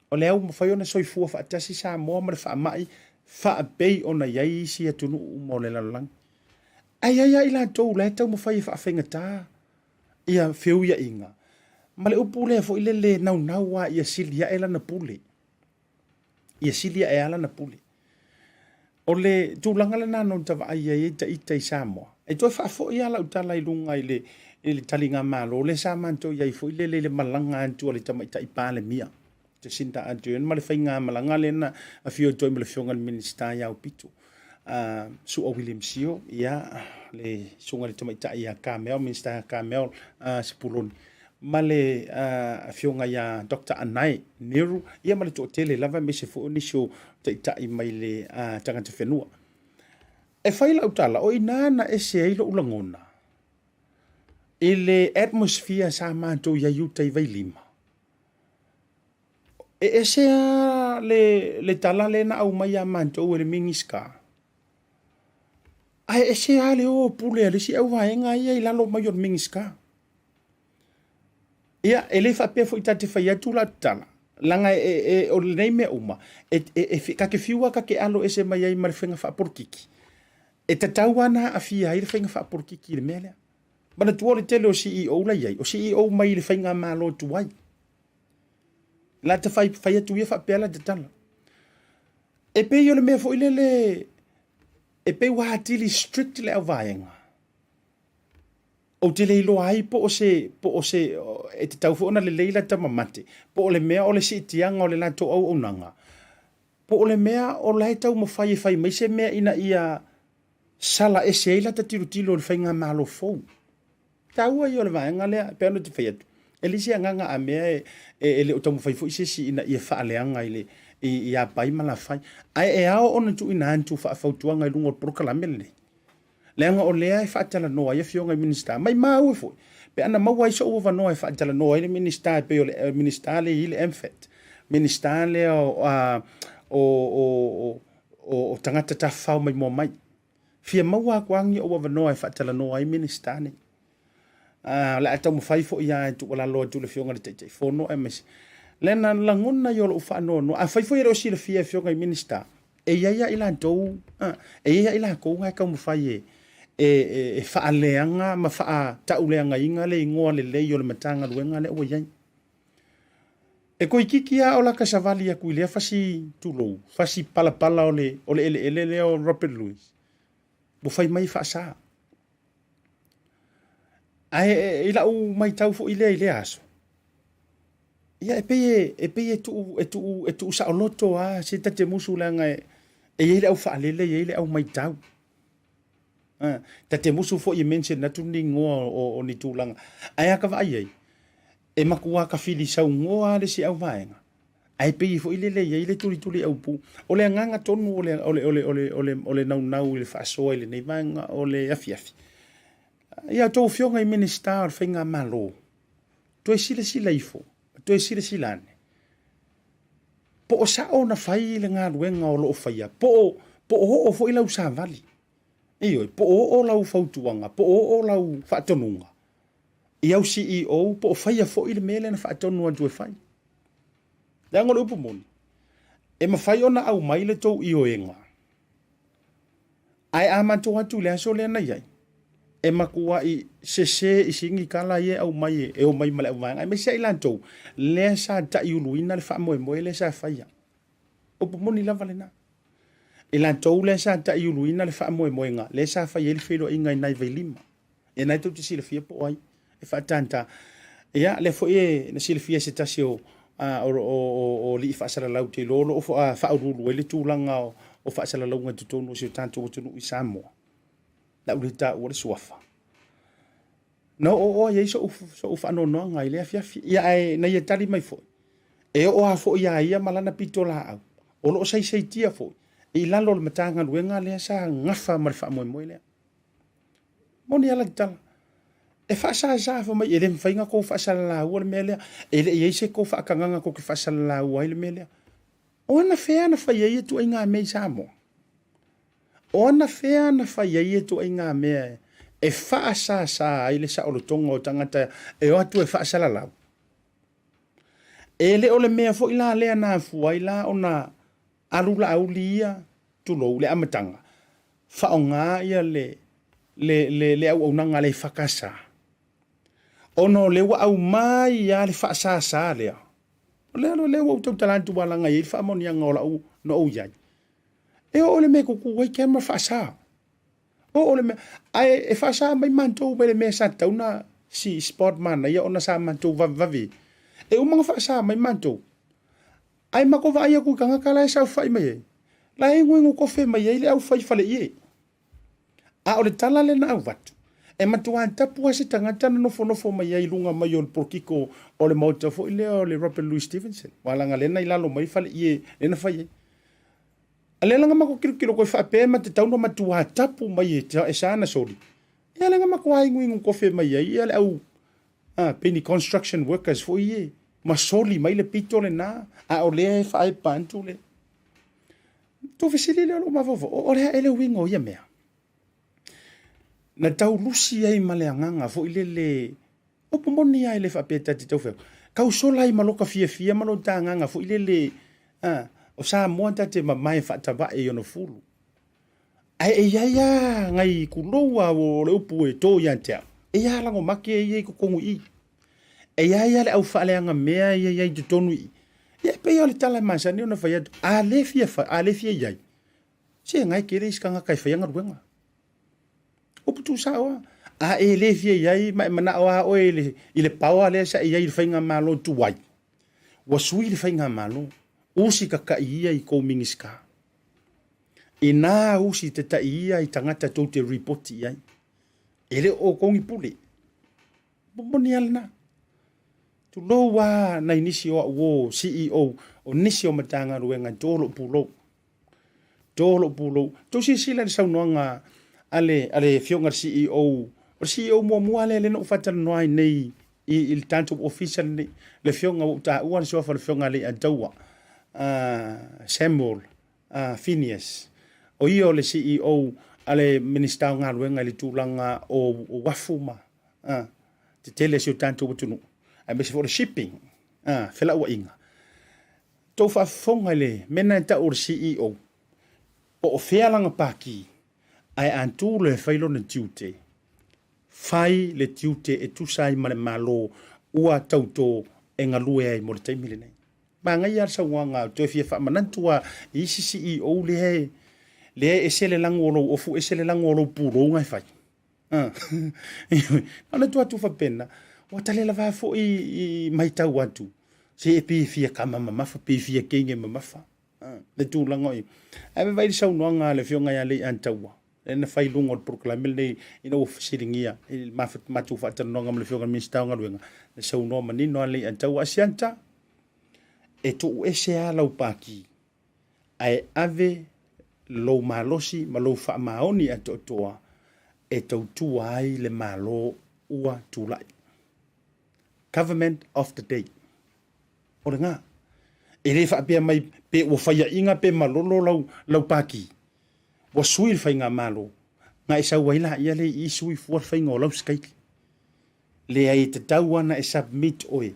O lea ua mafai ona soifua faatasi Samoa ma le faamai faapei ona i ai isi atunuu uma o le lalolagi. Ae i ai lava i latou la e taumafai e faafaigata ia feuiaiga ma le upu lea foi lele naunau lava ia sili ae lana pule. Ia sili ae lava lana pule. O le tulaga lena na ou vaai ai ta ita i Samoa. E toe faafoi lava lau tala i luga i le, i le taligamalo lea sa matou i ai foi lele i le malaga atu a le tamaitai Palemia, Jacinda Ardern, ma le faigamalaga lea na afio atu ai ma le afioga i le Minisita ia Aupito, Su'a William Sio, ia, le susuga i le tamaitai ia Carmel, Minisita ia Carmel Sepuloni, ma le Afioga ia Doctor Anae Neru, ia ma le toatele lava aemaise foi o nisi o taitai mai le tagata whenua. E fai lau tala, o ina na ese ai lou lagona i le atmosphere sa matou i ai uta i Vailima. E ese lava le, le tala lea na aumai ia matou e le Minisita. Ae ese lava le o pule a le isi auvaega ia i lalo mai o le Minisita. Ia, e le faapea foi ta te fai atu la tala, leaga e, e, o lenei mea uma, e, e, e, ta te fiu lava ta te alo ese mai ai ma le faiga faapolokiki, e tatau lava ona aafia ai le faiga faapolokiki i le mea lea. Manatua o le tele o CEO la i ai, o CEO mai le faigamalo tuai. La te fai, fai atu ia faapea la te tala. E pei o le mea foi lele, e pei ua atili strict le auvaega. Ou te le iloa ai po o se, po o se, e tatau foi ona lelei lata mamate, po o le mea o le siitiaga o le latou auaunaga, po o le mea o la e taumafai e fai mai se mea ina ia sala ese ai lata tilotilo i le faigamalo fou. Taua ia o le vaega lea, e pei ona ou te fai atu, e leai se agaga a mea e, e, e le o taumafai foi se isi ina ia faaleaga i le i, i apai ma lafai. Ae e ao ona tuuina atu faafautuaga i luga o le polokalame lenei. Leaga o lea e faatalanoa ai afioga i Minisita, maimau e foi, pe ana maua ai so'u avanoa e faatalanoa ai le Minisita e pei o le Minisita lea e i ai le MFAT, Minisita lea o, o, o, o, o tagata tafafao maimoa mai. Fia maua atu lava ni ou avanoa e faatalanoa ai Minisita nei. O le a taumafai foi lava e tuualalo atu i le Afioga i le Taitaifono aemaise lea na lagona ai o lou faanoanoa. Afai foi e le o silafia e Afioga i Minisita, e i ai lava i latou, e i ai lava i latou na e taumafai e, e, e, e faaleaga ma faatauleagaina le igoa lelei o le Matagaluega lea ua i ai. E toeitiiti lava o lata savali atu i lea fasi, tulou, fasi palapala o le, o le eleele lea o Robert Louis, ua fai mai faasa. Ae i lau matau foi lea i lea aso, ia e pei e, e pei e tuu, e tuu, e tuu saoloto lava se ta te musu leaga e, e i ai le au faalele, e i ai le au matau. A, ta te musu foi e mention atu ni igoa o, o ni tulaga. Ae a ka vaai ai, e matua kafili saunoa lava le isi auvaega, Ae pei foi lele e i ai le tulituli aupu. O le agaga tonu o le, o le, o le, o le, o le, o le naunau i le faasoa i lenei vaega o le afiafi. Ia outou afioga i Minisita o le Faigamalo, toe silasila ifo, toe silasila ane, po o sao ona fai le galuega o lo o faia, po o, po o oo foi lau savali. Ioe, po o oo lau fautuaga, po o oo lau faatonuga i au CEO, po o faia foi le mea lea na faatonu atu e fai. Leaga o le upu moni, e mafai ona aumai le tou ioega, ae a matou atu i le aso lea na i ai, e matuai sese i sini tala ia e aumai e omai ma le auvaega, aemaise ai latou lea sa taiuluina le faamoemoe lea sa faia. Upu moni lava lena. I latou lea sa taiuluina le faamoemoega lea sa fai ai le feiloaiga i nai Vailima. Ia na e tou te silafia po o ai e faatanta. Ia, lea foi e na silafia e se tasi o o, o, o, o alii faasalalau te iloa o lo o faauluulu ai le tulaga o, o faasalalauga i totonu o si o tatou atunuu i Samoa. Le au le taua le suafa. Na oo ai ai so'u, so'u faanoanoaga i lea afiafi. Ia ae na ia tali mai foi, e oo lava foi ia ia ma lana pitolaau, o lo o saisaitia foi i lalo o le Matagaluega lea sa gafa ma le faamoemoe lea. Moni lava la tala. E faasasa fai mai e le mafai ona tou faasalalaua le mea lea. E le i ai se tou faatagaga tou te faasalalaua ai le mea lea. O ana fea na fai ai ia ituaiga mea i Samoa? O ana fea na fai ai ia ituaiga mea e faasasa ai le saolotoga o tagata e o atu e faasalalau? E le o le mea foi la lea na afua ai la ona alu Laauli ia, tulou, le amataga, faaaoga ia le, le, le, le auaunaga a le EFKS, ona o lea ua aumai lava le faasasa lea. O lea, o lea ua ou tautala atu aua leaga e i ai le faamaoniaga o lau na ou i ai. E oo i le mea e tutu ai camera faasa. Oo le mea, ae e faasa mai matou mai le mea sa tatau ona si spot manaia ona sa matou vavevave. E uma ona faasa mai matou. Ae matou vaai atu i tagata la e saofai mai ai, la e inuinu kofe mai ai le au fai faleie. A o le tala lea na avatu, e matua tapu lava se tagata na nofonofo mai ai i luga mai o le polokiko o le maota foi lea o le Robert Louis Stevenson, aua leaga lea na i lalo mai faleie lea na fai ai. A lea la na matou tilotilo koe faapea e matatau ona matua tapu mai e sa na soli, ia lea na matua inuinu kofe mai ai ia le au pei ni construction workers foi ia ma soli mai le pito lena, a o lea e faaepa atu le tuufesili lea o lou mafaufau, o le a ea le uiga o ia mea? Na tau lusi ai ma le agaga foi lele, upu moni lava e le faapea ta te tau fai atu, tau sola ai ma loka fiafia ma lota agaga foi lele, a, o Samoa ta te mamae faatavae i ona fulu. Ae e i ai lava nai kulou lava o le upu e to ia te au, e i ai lava lagomake ia i totonu i i. E i ai lava le au faaleaga mea ia e i ai i totonu i i. Ia e pei lava o le tala e masani ona fai atu, a le fia fai, a le fia i ai, se na e tele isi tagata e faia galuega. Upu tuusao lava. A e le fia i ai ma e manao lava oe i le, i le power lea sa e i ai i le faigamalo tuai, ua sui le faigamalo, usi tatai ia i tou Minisita. Ina usi tatai ia i tagata tou te report i ai. E le o outou ni pule. Momoni lava lena. Tulou lava nai nisi o au o CEO o nisi o Matagaluega e to lou pulou. To lou pulou. Tou silasila i le saunoaga a le, a le afioga i le CEO, o le CEO muamua lea lea na ou faatalanoa ai nei i, i le tatou ofisa lenei, le afioga ua ou taua le suafa o le afioga a Leiataua, Samuel Phineas. O ia o le CEO a le Minisita o Galuega i le tulaga o uafu ma tetele a si o tatou atunuu, aemaise foi o le shipping, felauaiga. Tou faafofoga i le mea lena e tau o le CEO, po o fea lana paki, ae a tu loa e fai lona tiute, fai le tiute e tusa ai ma le Malo ua tauto e galue ai mo le taimi lenei. Manaia lava le saunoaga, ou toe fia faamanatu lava i isi CEO lea e, lea e ese le lago o lou ofu, ese le lago o lou pulou na e fai. Na ona tuu atu faapena, ua tale lava foi i matau atu, se e pei e fia kama mamafa, pei e fia teine mamafa, le tulaga o i ai. Ae vaai i le saunoaga a le Afioga ia Leiataua, lea na fai i luga o le polokalame lenei ina ua fesiligia i le matou faatalanoaga ma le Afioga i le Minisita o Galuega, na saunoa manino lava Leiataua, Asiata, e tuuese lava lau paki ae ave lou malosi ma lou faamaoni atoatoa e tautua ai le Malo ua tulai. Government of the day. O lena. E le faapea mai pe ua faiaina pe malolo lau, lau paki. Ua sui le faigamalo. Na e sau ai laia lea i i sui fua le faiga o lau sikaili. Leai e tatau lava ona e submit oe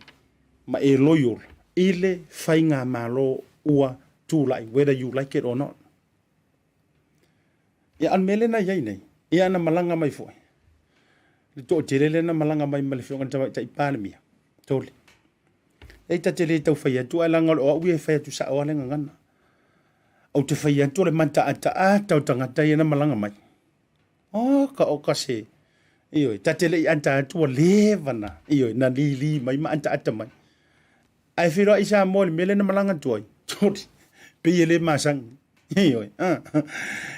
ma e loyal i le faigamalo ua tulai whether you like it or not. Ia a o le mea lea na i ai nei, ia na malaga mai foi le toatele lea na malaga mai ma le Afioga i le Tamaitai Palemia, Tole. E ta te le tau fai atu ae leaga o au ia e fai atu sao lava le gagana. Ou te fai atu o le mataataata o tagata ia na malaga mai. Oka oka se. Ioe, ta te le i ata atu ua leva na, ioe, na lili mai ma ataata mai. Ae feiloai Samoa i le mea lea na malaga atu ai, sori, pei e le masani. Ioe, ah.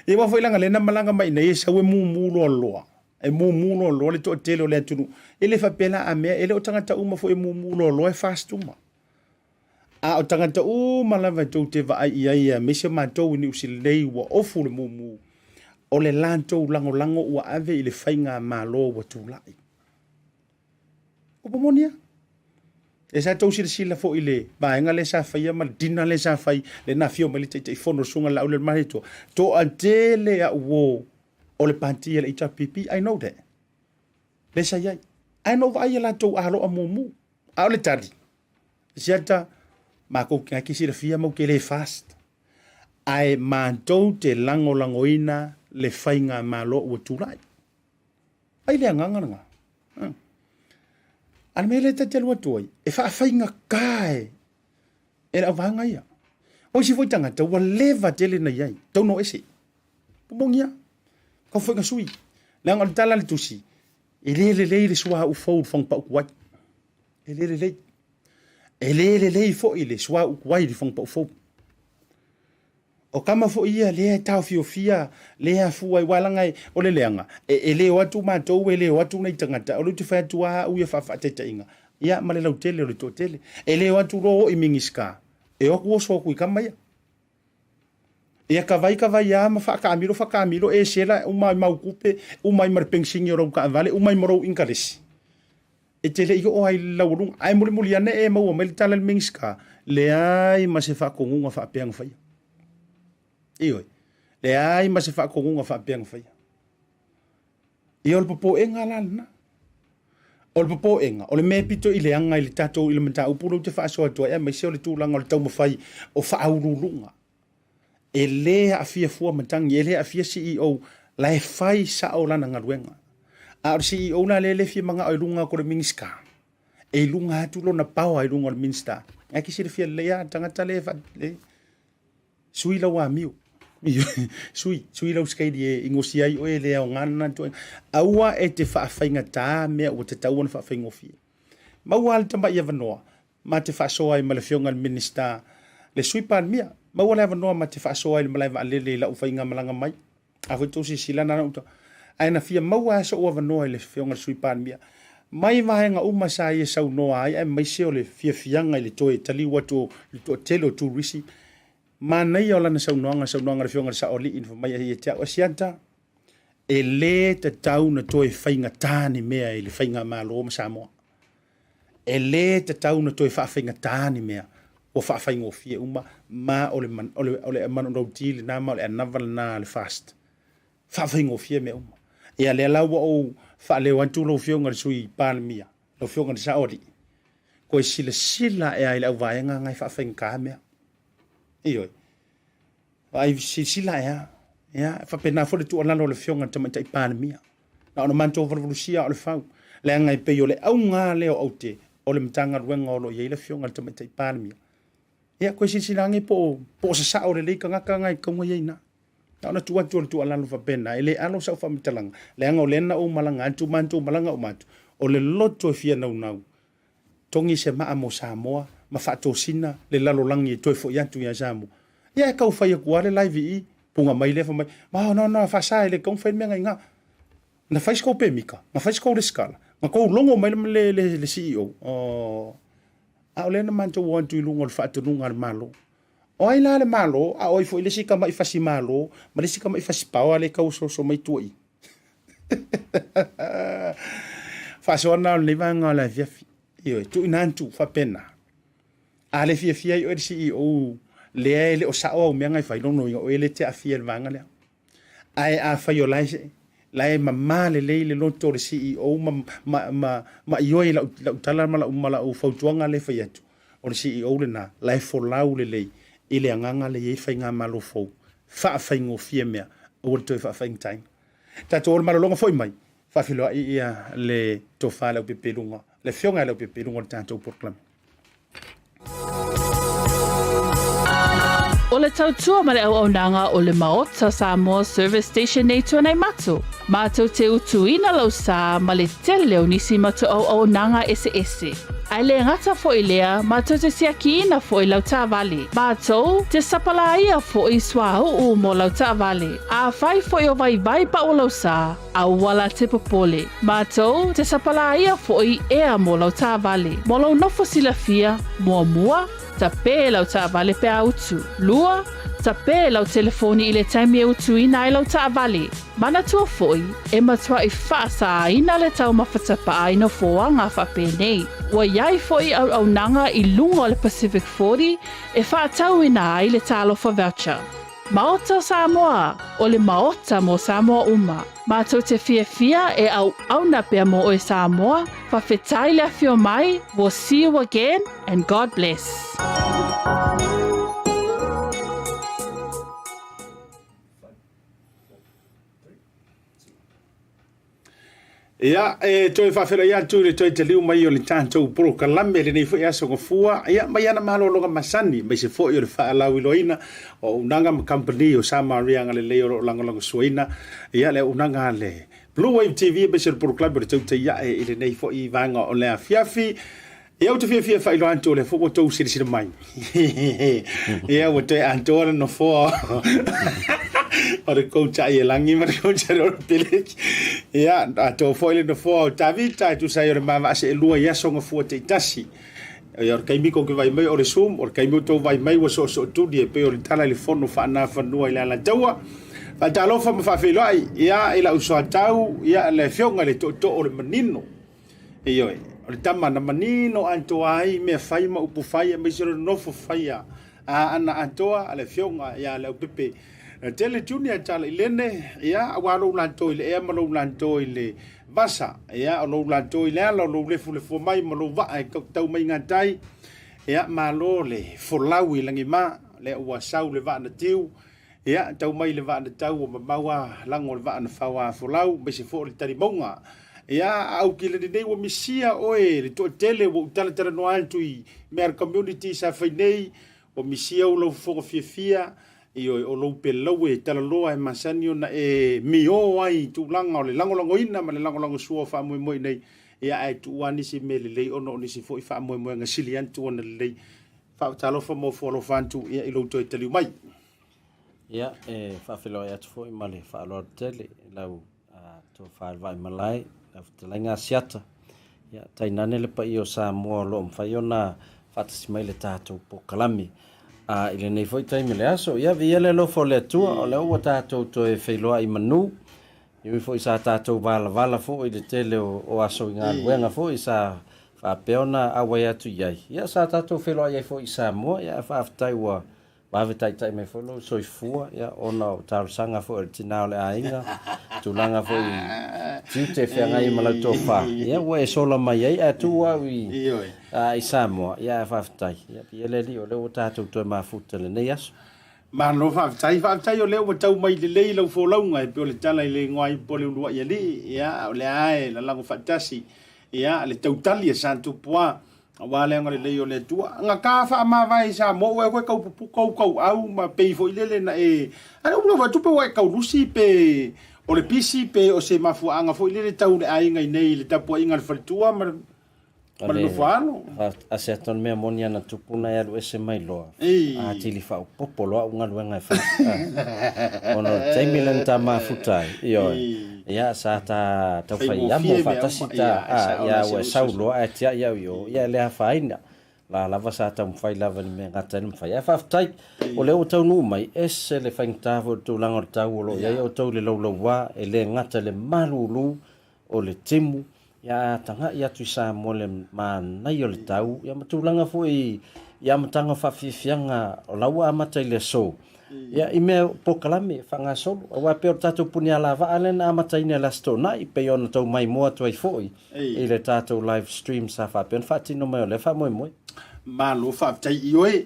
Ia aua foi leaga lea na malaga mai iinei e sau e mumu loaloa, e mumu loaloa le toatele o le atunuu. E le faapea la a mea, e le o tagata uma foi e mumu loaloa e fast uma. A o tagata uma lava e tou te vaai i ai aemaise matou i Niu Sila nei ua ofu le mumu, o le latou lagolago ua ave i le faigamalo ua tulai. Upu moni a. E sa tou silasila foi i le vaega lea sa faia ma le dinner lea sa fai, lea na afio mai le Taitaifono le Susuga Laaulialemalietoa, toatele au uo o le pati a le HRPP, I know that. Lea sa i ai. Ae na ou vaai i a latou aloa mumu. A o le tali, Siata, makou ke ke silafia mau ke le fast. Ae matou te lagolagoina le faigamalo ua tulai. Ai le agaga lena. A le mea lea ta te alu atu ai, e faafaigata e, e le auvaega ia. O isi foi tagata ua leva tele na i ai, tau no ese. Pomogia, kau foi na sui. Leaga o le tala a le tusi, e le lelei le suauu fou i le fagupau tuai. E le lelei. E le lelei foi le suauu tuai i le fagupau fou. O kama foi ia lea e taofiofia, lea e afua ai, aua leaga e, o le leaga, e, e le o atu matou, e le o atu nei tagata, o lea ou te fai atu lava au ia faafaataitaiga, ia ma le lautele o le toatele. E le o atu loa o i Minisita, e o atu oso atu i kama ia. Ia ka vai ka vai lava ma faataamilo faataamilo e sela uma ai mau tupe, uma ai ma le penisini o lau taavale, uma ai ma lou inkalesi. E te le i oo ai i le laualuga. Ae mulimuli ane e maua mai le tala i le Minisita, leai ma se faatonuga faapea na faia. Ioe, leai ma se faatonuga faapea na faia. Ia o le popoʻega la lena. O le popoʻega, o le mea e pito i leaga i le tatou i le mataupu lea ou te faasoa atu ai, aemaise o le tulaga o le taumafai o faauluuluga. E le aafia fua matagi, e le aafia CEO, la e fai sao lana galuega. A o le CEO la lea e le fia manao i luga atu o le Minisita, e i luga atu lona power i luga o le Minisita. Ae te silafia lelei lava, tagata le, le sui lau amio. Sui, sui lau skeili e i gosia ai oe e le aoga lena ituaiga. Aua e te faafaigatā mea ua tatau ona faafaigofie. Maua lava le tamai avanoa ma te faasoa ai ma le Afioga i le Minisita, le Sui Palemia. Maua le avanoa ma te faasoa ai i le malae vaalele i lau faigamalaga mai. A foi tou silasila na ona ou ae na fia maua lava so'u avanoa i le Afioga i le Sui Palemia mai vaega uma sa ia saunoa ai aemaise o le fiafiaga i le toe taliu atu o le toatele o turisi. Manaia o lana saunoaga, saunoaga a le Afioga i le Saoalii na fai mai ai ia te au, Asiata, e le tatau na toe faigatā ni mea i le faigamalo ma Samoa. E le tatau na toe faafaigatā ni mea, ua faafaigofie uma, ma o le, o le, o le manulauti lena ma o le anava lena a le FAST. Faafaigofie mea uma. Ia lea la ua ou faaleo atu lau Afioga i le Sui Palemia, lau Afioga i le Saoalii, koe silasila ae i le auvaega na e faafaigatā mea. Ioe. Vaai, silasila ae a. Ia, e faapena foi le tuualalo a le Afioga i le Tamaitai Palemia. Na ona matou valuvalusia o le fau, leaga e pei o le auga lea o aute o le Matagaluega o lo o i ai le Afioga i le Tamaitai Palemia. Ia, koe silasila ane po o, po o sasao lelei tagata na e tatau ona i ai i ina. Na ona tuu atu o le tuualalo faapena, e le alo sau faamatalaga, leaga o lea na ou malaga atu, matou malaga uma atu, o le loto e fia naunau Togi se maa mo Samoa ma faatosina le lalolagi e toe foi atu ia Samoa. Ia e tau fai atu lava le live i i, puga mai lea fai mai, no, no, no, faasa e le tatau ona fai le mea na iga. Na fai se tou pemita, na fai se tou resitala, na tou logo mai le, le, le CEO. Oh. A o lea na matou o atu i luga o le faatonuga a le Malo. O ai la le Malo, a o ai foi le isi tamai fasi Malo ma le isi tamai fasi paoa lea e tauosooso mai tua i i. Faasoa na o lenei vaega o le afiafi. Ioe, tuuina atu faapena. A le fiafia ai oe le CEO lea e le o sao au mea na e fai, lona uiga o oe lea e te aafia i le vaega lea. Ae afai o la e, la e mama lelei le loto o le CEO ma, ma, ma, ma ioe i lau, lau tala ma lau, ma lau fautuaga lea e fai atu, o le CEO lena, la e folau lelei i le agaga lea e i ai le faigamalo fou, faafaigofie mea, aua le toe faafaigataina. Tatou o le malologa foi mai, faafeiloai ia le tofa i Leaupepe i luga, le afioga ia Leaupepe i luga o le tatou polokalame. O le tautua ma le auaunaga o le Maota Samoa Service Station nei Tuanaimato, matou te utuina lau sa ma le tele o nisi matou auaunaga eseese. Ae le gata foi lea, matou te siakiina foi lau taavale. Matou te sapalaia foi suauu mo lau taavale. Afai foi o vaivai pau lau sa, aua la te popole. Matou te sapalaia foi ea mo lau taavale. Mo lou nofo silafia, muamua, tapē lau taavale pe a utu. Lua, tapē lau telefoni i le taimi e utuina ai lau taavale. Manatua foi, e matuai faasāina le taumafa tapaa i nofoaga faapenei. Ua i ai foi auaunaga i luga o le Pacific 40 e faatauina ai le Talofa Voucher. Maota o Samoa, o le Maota mo Samoa uma. Matou te fiafia e auauna pea mo oe Samoa, fafetai le afio mai, we'll see you again and God bless. Ia, e toe faafeiloai atu i le toe taliu mai o le tatou polokalame i lenei foi aso gafua, ia, mai ana malologa masani, aemaise foi o le faalauiloaina o auaunaga ma kamupani o Samaria Agalelei o lo o lagolagosuaina, ia, le auaunaga a le Blue Wave TV aemaise o le polokalame o le Tautai Ae i lenei foi vaega o le afiafi. Ia ou te fiafia e faailoa atu o lea foi ua tou silasila mai. Ia ua toe atoa le nofoa o le coach a Ielagi ma le coach a le Peleki. Ia atoa foi le nofoa o Tavita e tusa ai o le ma vaa seelua i aso gafua taitasi. Ia o le taimi kou te vaai mai o le Zoom, o le taimi o tou vaai mai ua soosootuli e pei o le tala i le fono faanafanua i le Alataua. Faatalofa ma faafeiloai ia i lau soatau ia le afioga i le tootoo o le manino. Ioe, o le tama na manino atoa ai mea fai ma upu fai aemaise o le nofo faia a ana atoa a le afioga ia Leaupepe. Tele Junior Talailene, ia, aua lou latou i le ea ma lou latou i le vasa, ia, o lou latou i le ala, o lou lefulefua mai ma lou vaa e tau mai gatai, ia, malo le folau i lagima, lea ua sau le vaa na tiu, ia, tau mai le vaa na tau, ua mamao a lago le vaa na fao a folau, aemaise foi o le talimauga. Ia, a au kile nei ua misia oe le toatele ua ou talatalanoa atu i mea a le community sa fai nei, ua misia ou lau fofoga fiafia, Ioe, o lou pelaue e talaloa e masani ona e mio ai i tulaga o le lagolagoina ma le lagolagosua o faamoemoe nei, ia ae tuu lava nisi mea lelei ona o nisi foi faamoemoega sili atu ona lelei. Faatalofa ma ofo alofa atu ia i lou toe taliu mai. Ia, e faafeiloai atu foi ma le faaaloalo tele i lau tofa i le Vaaimalae, lau fetalaiga Asiata, ia, tainane le paia o Samoa o lo o mafai ona faatasi mai le tatou polokalame. A i lenei foi taimi o le aso, ia viia le alofa o le Atua, o lea ua tatou toe feiloai i manu, e ui foi sa tatou valavala foi i le tele o, o aso i galuega foi sa faapea ona auai atu i ai. Ia sa tatou feiloai ai foi i Samoa, ia ae faafetai ua Vave taitai mai foi lou soifua ia ona o talosaga foi a le tina o le aiga, tulaga foi tiute e feagai ai ma lau tofa, ia ua e sola mai ai ae tuu au i i Samoa, ia ae faafetai. Ia viia le Alii o lea ua tatou toe mafuta i lenei aso. Malo faafetai, faafetai o lea ua tau mai lelei lau folauga e pei o le tala i le igoa ipu o le uluai alii, ia o lea lava e lalago faatasi ia le tautali a Satupuā Aua le agalelei o le Atua. Na ta faamavae i Samoa ua e koe tau pupu tou tauau ma pei foi lele na e ale ua fai tupe ua e tau lusi pe o le pisi pe o se mafuaaga foi lele tau le aiga i nei i le tapuaiga a le faletua ma le ma le nofo alo. A se atu o le mea moni ana tupu na e alu ese mai loa atili faaopoopo loa au galuega e fai. Ona o le taimi lea na ta mafuta ai, ioe, ia sa ta taufai amo faatasi ta, a, ia ua e sau loa ae tiai au i o, ia e le afaina. La lava sa taumafai lava i le mea e gata ai le mafai. Ae faafetai, o lea ua taunuu mai, ese le faigata foi o le tulaga o le tau o lo o i ai outou i le laulauā, e le gata i le malulu o le timu, ia a tagai atu i Samoa i le manaia o le tau, ia ma tulaga foi i amataga o faafiafiaga o la ua amata i le aso, ia i mea polokalame faagasolo, aua e pei o le tatou puni alavaa lea na amataina i le Aso Toonai, pei ona tou maimoa atu ai foi i le tatou live stream sa faapea ona faatino mai o lea faamoemoe. Malo faafetai Ioe.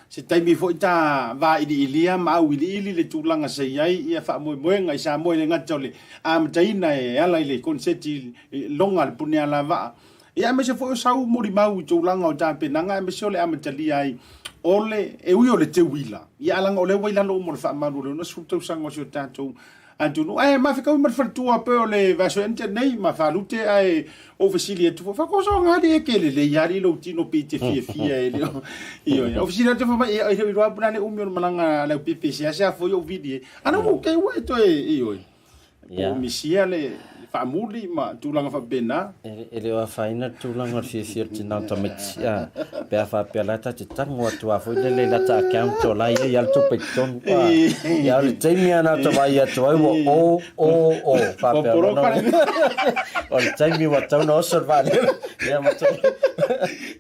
Se taimi foi ta vailiilia ma auiliili le tulaga sa i ai ia faamoemoega i Samoa e le gata o le amataina e ala i le koneseti loga a le pune alavaa, ia aemaise foi o sau molimau i tulaga o tapenaga aemaise o le amatalia ai o le e ui o le teuila, ia ae leaga o lea ua i lalo uma o le faamalu o le 60 tausaga o si o tatou atunuu. Ae mafekaui ma le faletua pei o le vaiaso ea na tea nei ma Falute ae ou fesili atu foi, fakoso nga alii e ke lelei alii lou tino pe i te fiafia e le o. Ioe, ou fesili atu fai mai, e le o iloa puna le umi o le malaga a le aupepe seasea foi ou vili e. Ana ua ke ua e toe, ioe. Po o misia le faamuli ma tulaga faapena. E le o afaina le tulaga o le fiafia o le tina o tamaiti, a, pe a faapea la ta te tago atu lava foi lele i lata account o la e i ai lava le tupe i totonu, a, ia o le taimi lava na ota vaai atu ai ua o, o, o, faapea lona uiga, o le taimi ua tatau ona oso le vaalele, ia ma toe,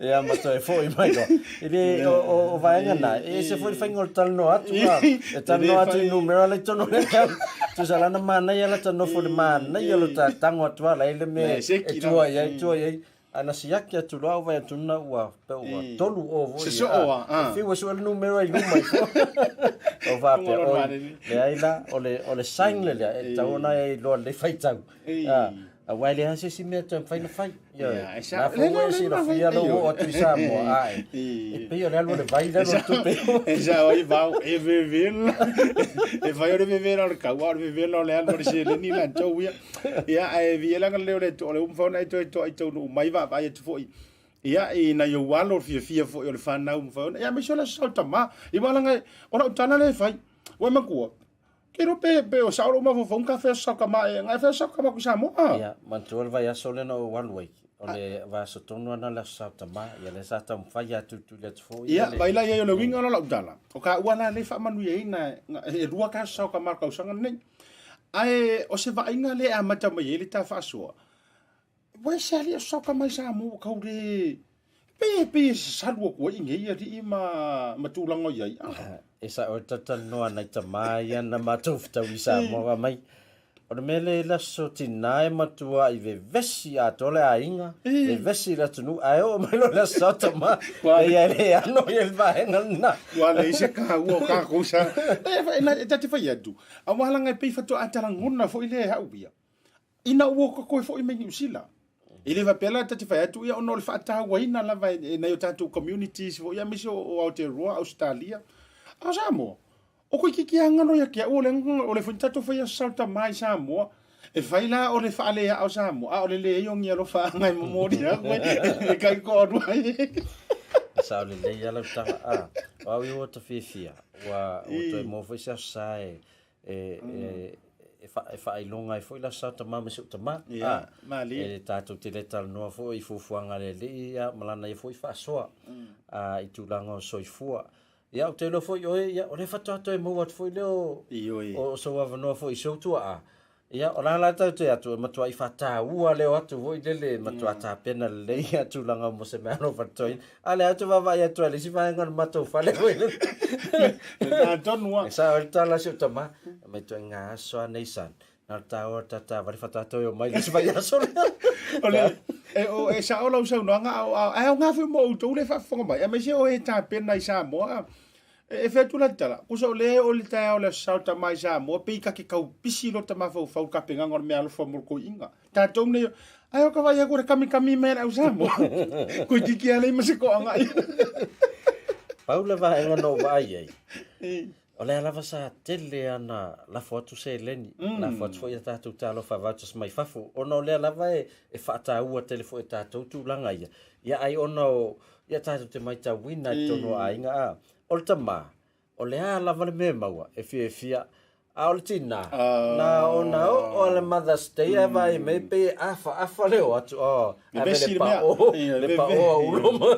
ia ma toe foi mai loa. E le, o, o, o vaega na, e ese foi le faiga o le talanoa atu, a, e talanoa atu i numera la i totonu o le account, tusa la na manaia lata nofo i le manaia o le ta tago atu lava la i le mea e tua i ai, tua i ai, ae na siaki atu loa au vaai atu na ua pe ua tolu o foi. Sosoo a, a. E fiu e sue le numera i luma ifo. O faapea, oi, leai la, o le, o le sign le lea, e tatau ona e iloa lelei faitau. A, aua e leai lava se isi mea e toe mafai ona fai. Ioe. La foi ua e silafia lou oo atu i Samoa, ae e pei o le alu o le vai le alu o le tupe. E sao ai vao, e vevela. E fai o le vevela o le kaua, o le vevela o le alu o le seleni latou ia. Ia, ae viia le agalelei o le Atua, o lea ua mafai ona e toe toai taunuu mai vaavaai atu foi ia i nai ou alo, o le fiafia foi o le fanau ua mafai ona, ia aemaise o le aso Sa o Tama. Ia aua leaga o lau tala lea e fai, ua e matua, Ke iloa pe, pe o sao lou mafaufauga ka fai aso Sa o Tama e, na e fai aso Sa o Tama ku i Samoa. Ia, manatua le vaiaso lea na ou alu ai, o le vaiaso tonu lava na o le aso Sa o Tama, ia lea sa taumafai lava tulituli atu foi Ia, le... vaai la i ai o le uiga lea o lau tala, o taua la lea e faamanuiaina, e lua ta aso Sa o Tama o le tausaga lenei. Ae o se vaaiga lea e amata mai ai le ta faasoa, ua ese alii aso Sa o Tama i Samoa ua tau le... Pei e pei e sasalu atu ai i nei alii ma ma tulaga o i ai, a. E sa'o e talatalanoa nai tama ia na matou fetau i Samoa fai mai, o le mea lea i le aso tina e matuai vevesi atoa le aiga, vevesi le atunuu, ae oo mai loa i le aso sao tama, e ia le ano ia le vaega lena. Ua leai se taua o tatou sa. E ta te fai atu, aua leaga e pei faatoa talagona foi lea e au ia. Ina ua ka toe foi mai Niu Sila. E le faapea la ta te fai atu, ia ona o le faatauaina lava e nai o tatou communities foi, aemaise o Aotearoa, Ausetalia. A o Samoa, o toeitiiti lava galo ia te au, o le o le foi na tatou faia Aso Tama i Samoa. E fai la o le faaleaa o Samoa, a o le leai o ni alofaaga e momoli atu ai e kaitoalua ai. E sao lelei lava lau tala, a, o au ia ua ta fiafia, ua toe maua foi se aso sa e e, e, e, fa, e faailoga ai foi la sa tama ma si ou tama. Ia, ah, malie. E tatou te le talanoa foi i fuafuaga a le Alii, ia, ma lana ia foi faasoa ah, i tulaga o soifua. Ia, ou te iloa foi oe, ia, o lea faatoa toe maua atu foi lea o, Ioe. o sou avanoa foi i si ou tuaa. Ia, o la la tatou te atu, e matuai faataua leo atu foi lele, e matua tapena lelei ia tulaga mo se meaalofa totoina. A lea ou te vaavaai atu ai i le isi vaega o le matou fale foi lele. Lena tonu lava. E sao ai le tala a si ou tama, aumai ituaiga aso a nei son, na o le taoa o le tatavale faatoa toe omai i le isi vaiaso lea. O le, e, o, e sao lau saunoaga, a, a, ae aoga foi mo outou le faafofoga mai, aemaise o e tapena i Samoa. E fai atu la le tala, kusa o lea e oo i le taeao o le Aso Sa o tama i Samoa, pei ta te tau pisi lota mafaufau i le tapenaga o le meaalofa mo le toeaina. Tatou nei, ai o ka vaai atu o le kamikami mai a le au Samoa. Toeitiiti lava leai ma se toaga ia. Pau le vaega na ou vaai ai, o lea lava sa tele ana lafo atu seleni, lafo atu foi a tatou talofa vouchers mai fafo, ona o lea lava e faataua tele foi e tatou tulaga ia. Ia ai ona o Ia tatou te maitauina i totonu o aiga, a, o le tama, o le a lava le mea e maua, e fiafia, a o le tina, na ona oo a le Mother's Day ae vaai mai pei e afaafa le o atu, oh, ave le pao, le pao a ulo ma.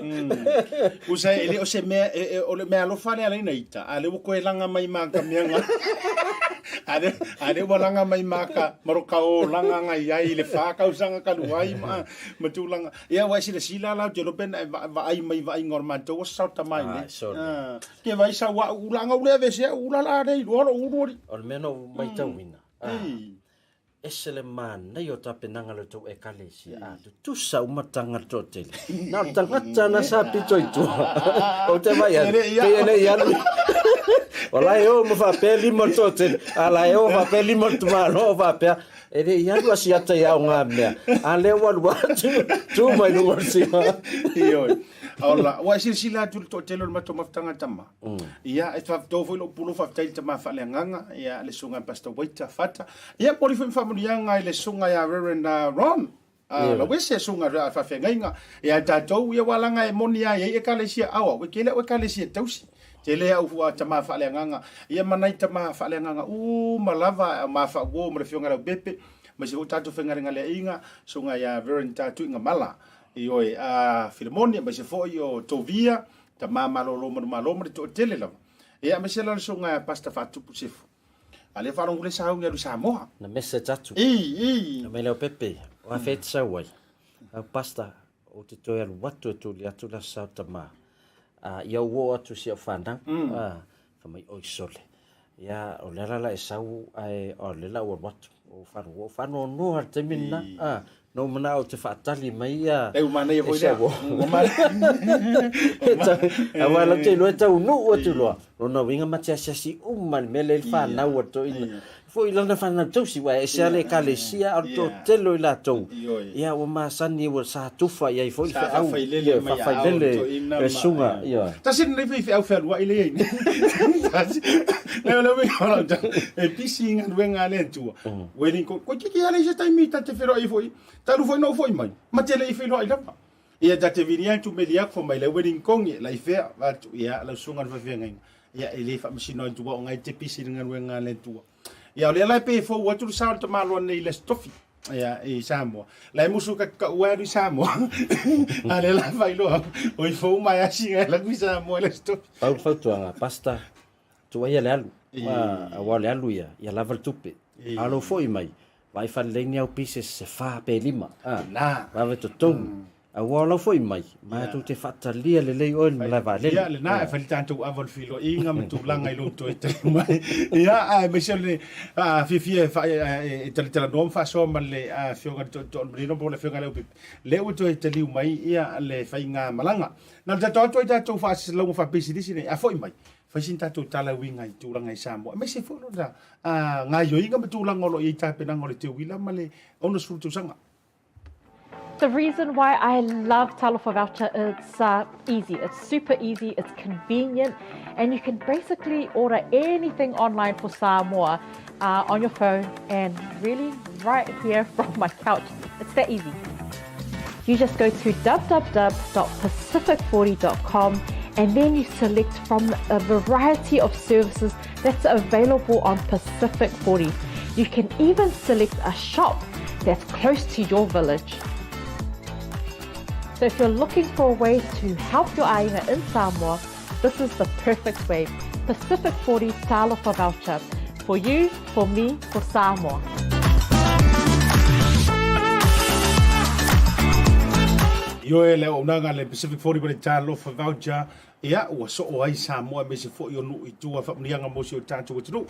Usa e le o se mea, o le mea alofa lea leina ita, a le ua koe langa mai ma ka mea nga. A le ua langa mai ma ka, maroka o langa ngai ai le wha kausanga kalu ai ma, ma tulaga. Ia ua e silasila la ou te iloa pe na e vaai mai vaaiga o le matou aso sao tama ai nei. Ah, Ke vai sau au ula anga ule ave se au ula la nei lua lo ulu ali. O le mea na ou maitauina, ah, ese le manaia o tapenaga a le tou Ekalesia, ah, tutusa uma tagata toatele. Na o le tagata na sa pito i tua. Ou te vaai atu, pei e le i alu. O la e o ma faapea lima o le toatele, a la e o faapea lima o le tamaloa o faapea. E le i alu a siata i aoga mea, a lea ua alu atu, tu mai luga o le sima. Ioe. Ola, ua e silasila atu i le toatele o le matou mafutaga tama. Ia, e faafetai foi lou pulou faafetai i le tama faaleagaga, ia, le susuga ia Pastor Waiter Fata. Ia, momoli foi ma faamanuiaga i le susuga ia Reverend Ron. Lauese, susuga a faafeagaiga ia tatou, ia ua laga e moni lava e i ai Ekalesia aoao, e tele au Ekalesia tausi. Tele au tama faaleagaga, ia ma nai tama faaleagaga uma lava, ma faauo ma le Afioga ia Leaupepe, aemaise foi tatou faigalegaleaiga, susuga ia Reverend Tuigamala, ioe, a Filemoni, aemaise foi o Tovia, tama malolo manumalo ma le toatele lava. Ia, aemaise la le susuga ia Pastor Faatupu Sefu. A lea faalogo le sauni alu i Samoa. Na message atu. I, i. Fai mai Leaupepe, o afea e te sau ai? Au Pastor, ou te toe alu atu e tuli atu le aso sao tama. A, ia ou oo atu i si au fanau. A, fai mai, oi sole. Ia, o le ala la e sau ae o le la ua alu atu. Ou whanu, ou whanoanoa le taimi lena. A, na ou manao ou te whaatali mai ia. E manaia foi lea. Aua la te iloa e taunuu atu loa. Lona uiga ma te asiasi uma i le mea lea i le fanau a le toeaina. Foi i lana fanau tausi, aua e ese lava le ekalesia a o le toatele o i latou. Ia ua masani ua sa tufa i ai foi le feau. Sa faafailele mai aao o le toeaina. Le susuga, ioe. Tasi lenei faifeau fealuai lea i ai nei. Tasi. Lea lea ua lau tala. E pisi i galuega a le Atua. Wedding ko ko tiki ale se taimi ta te feiloai foi. Talu foi na ou foi mai. Ma te le i feiloai lava. Ia ta te vili atu meli aku fai mai le wedding kongi la i fea va atu ia lau susuga i le faafeagaiga. Ia e le faamasino atu aua o ngai te pisi i le galuega a le Atua. Ia o lea la e pei e fou atu le sao o le tamaloa nei i le Aso Tofi. Ia i Samoa. La e musu ka ka ua alu i Samoa. A lea la failoa o i fou mai asi ngai la kui Samoa i le Aso Tofi. Pau le fautuaga, Pastor, tuaia le alu. Aua o le alu ia, ia lava le tupe. A o lou foi mai, vaai faalelei ni au pieces se fa pe lima. Na. Vave totogi. Aua o lau foi mai, matou te faatalia lelei oe i le malae vaalele. Ia, lena, e fai le tatou ava o le feiloaiga ma tulaga i lou toe tali mai. Ia, aemaise o le fiafia e talatalanoa ma faasoa ma le Afioga i le Tootoo o le Manino po o le Afioga ia Leaupepe, lea ua toe taliu mai le faigamalaga. Na o le tatou atu ai tatou faasalalauga faapisinisi nei, a foi mai, fai sina tatou tala e uiga i tulaga i Samoa, aemaise foi lona gaoioiga ma tulaga o lo o i ai tapenaga o le teuila ma le 60 tausaga. The reason why I love Talofa Voucher it's uh, easy. It's super easy, it's convenient, and you can basically order anything online for Samoa uh, on your phone and really right here from my couch. It's that easy. You just go to www.pacific40.com and then you select from a variety of services that's available on Pacific 40. You can even select a shop that's close to your village. So if you're looking for a way to help your aina in Samoa, this is the perfect way. Pacific 40 Talofa Voucher. For you, for me, for Samoa. Ioe le auaunaga a le Pacific 40 ma le Talofa Voucher, ia, ua soo ai Samoa aemaise foi o nuu i tua, faamanuiaga mo si o tatou atunuu.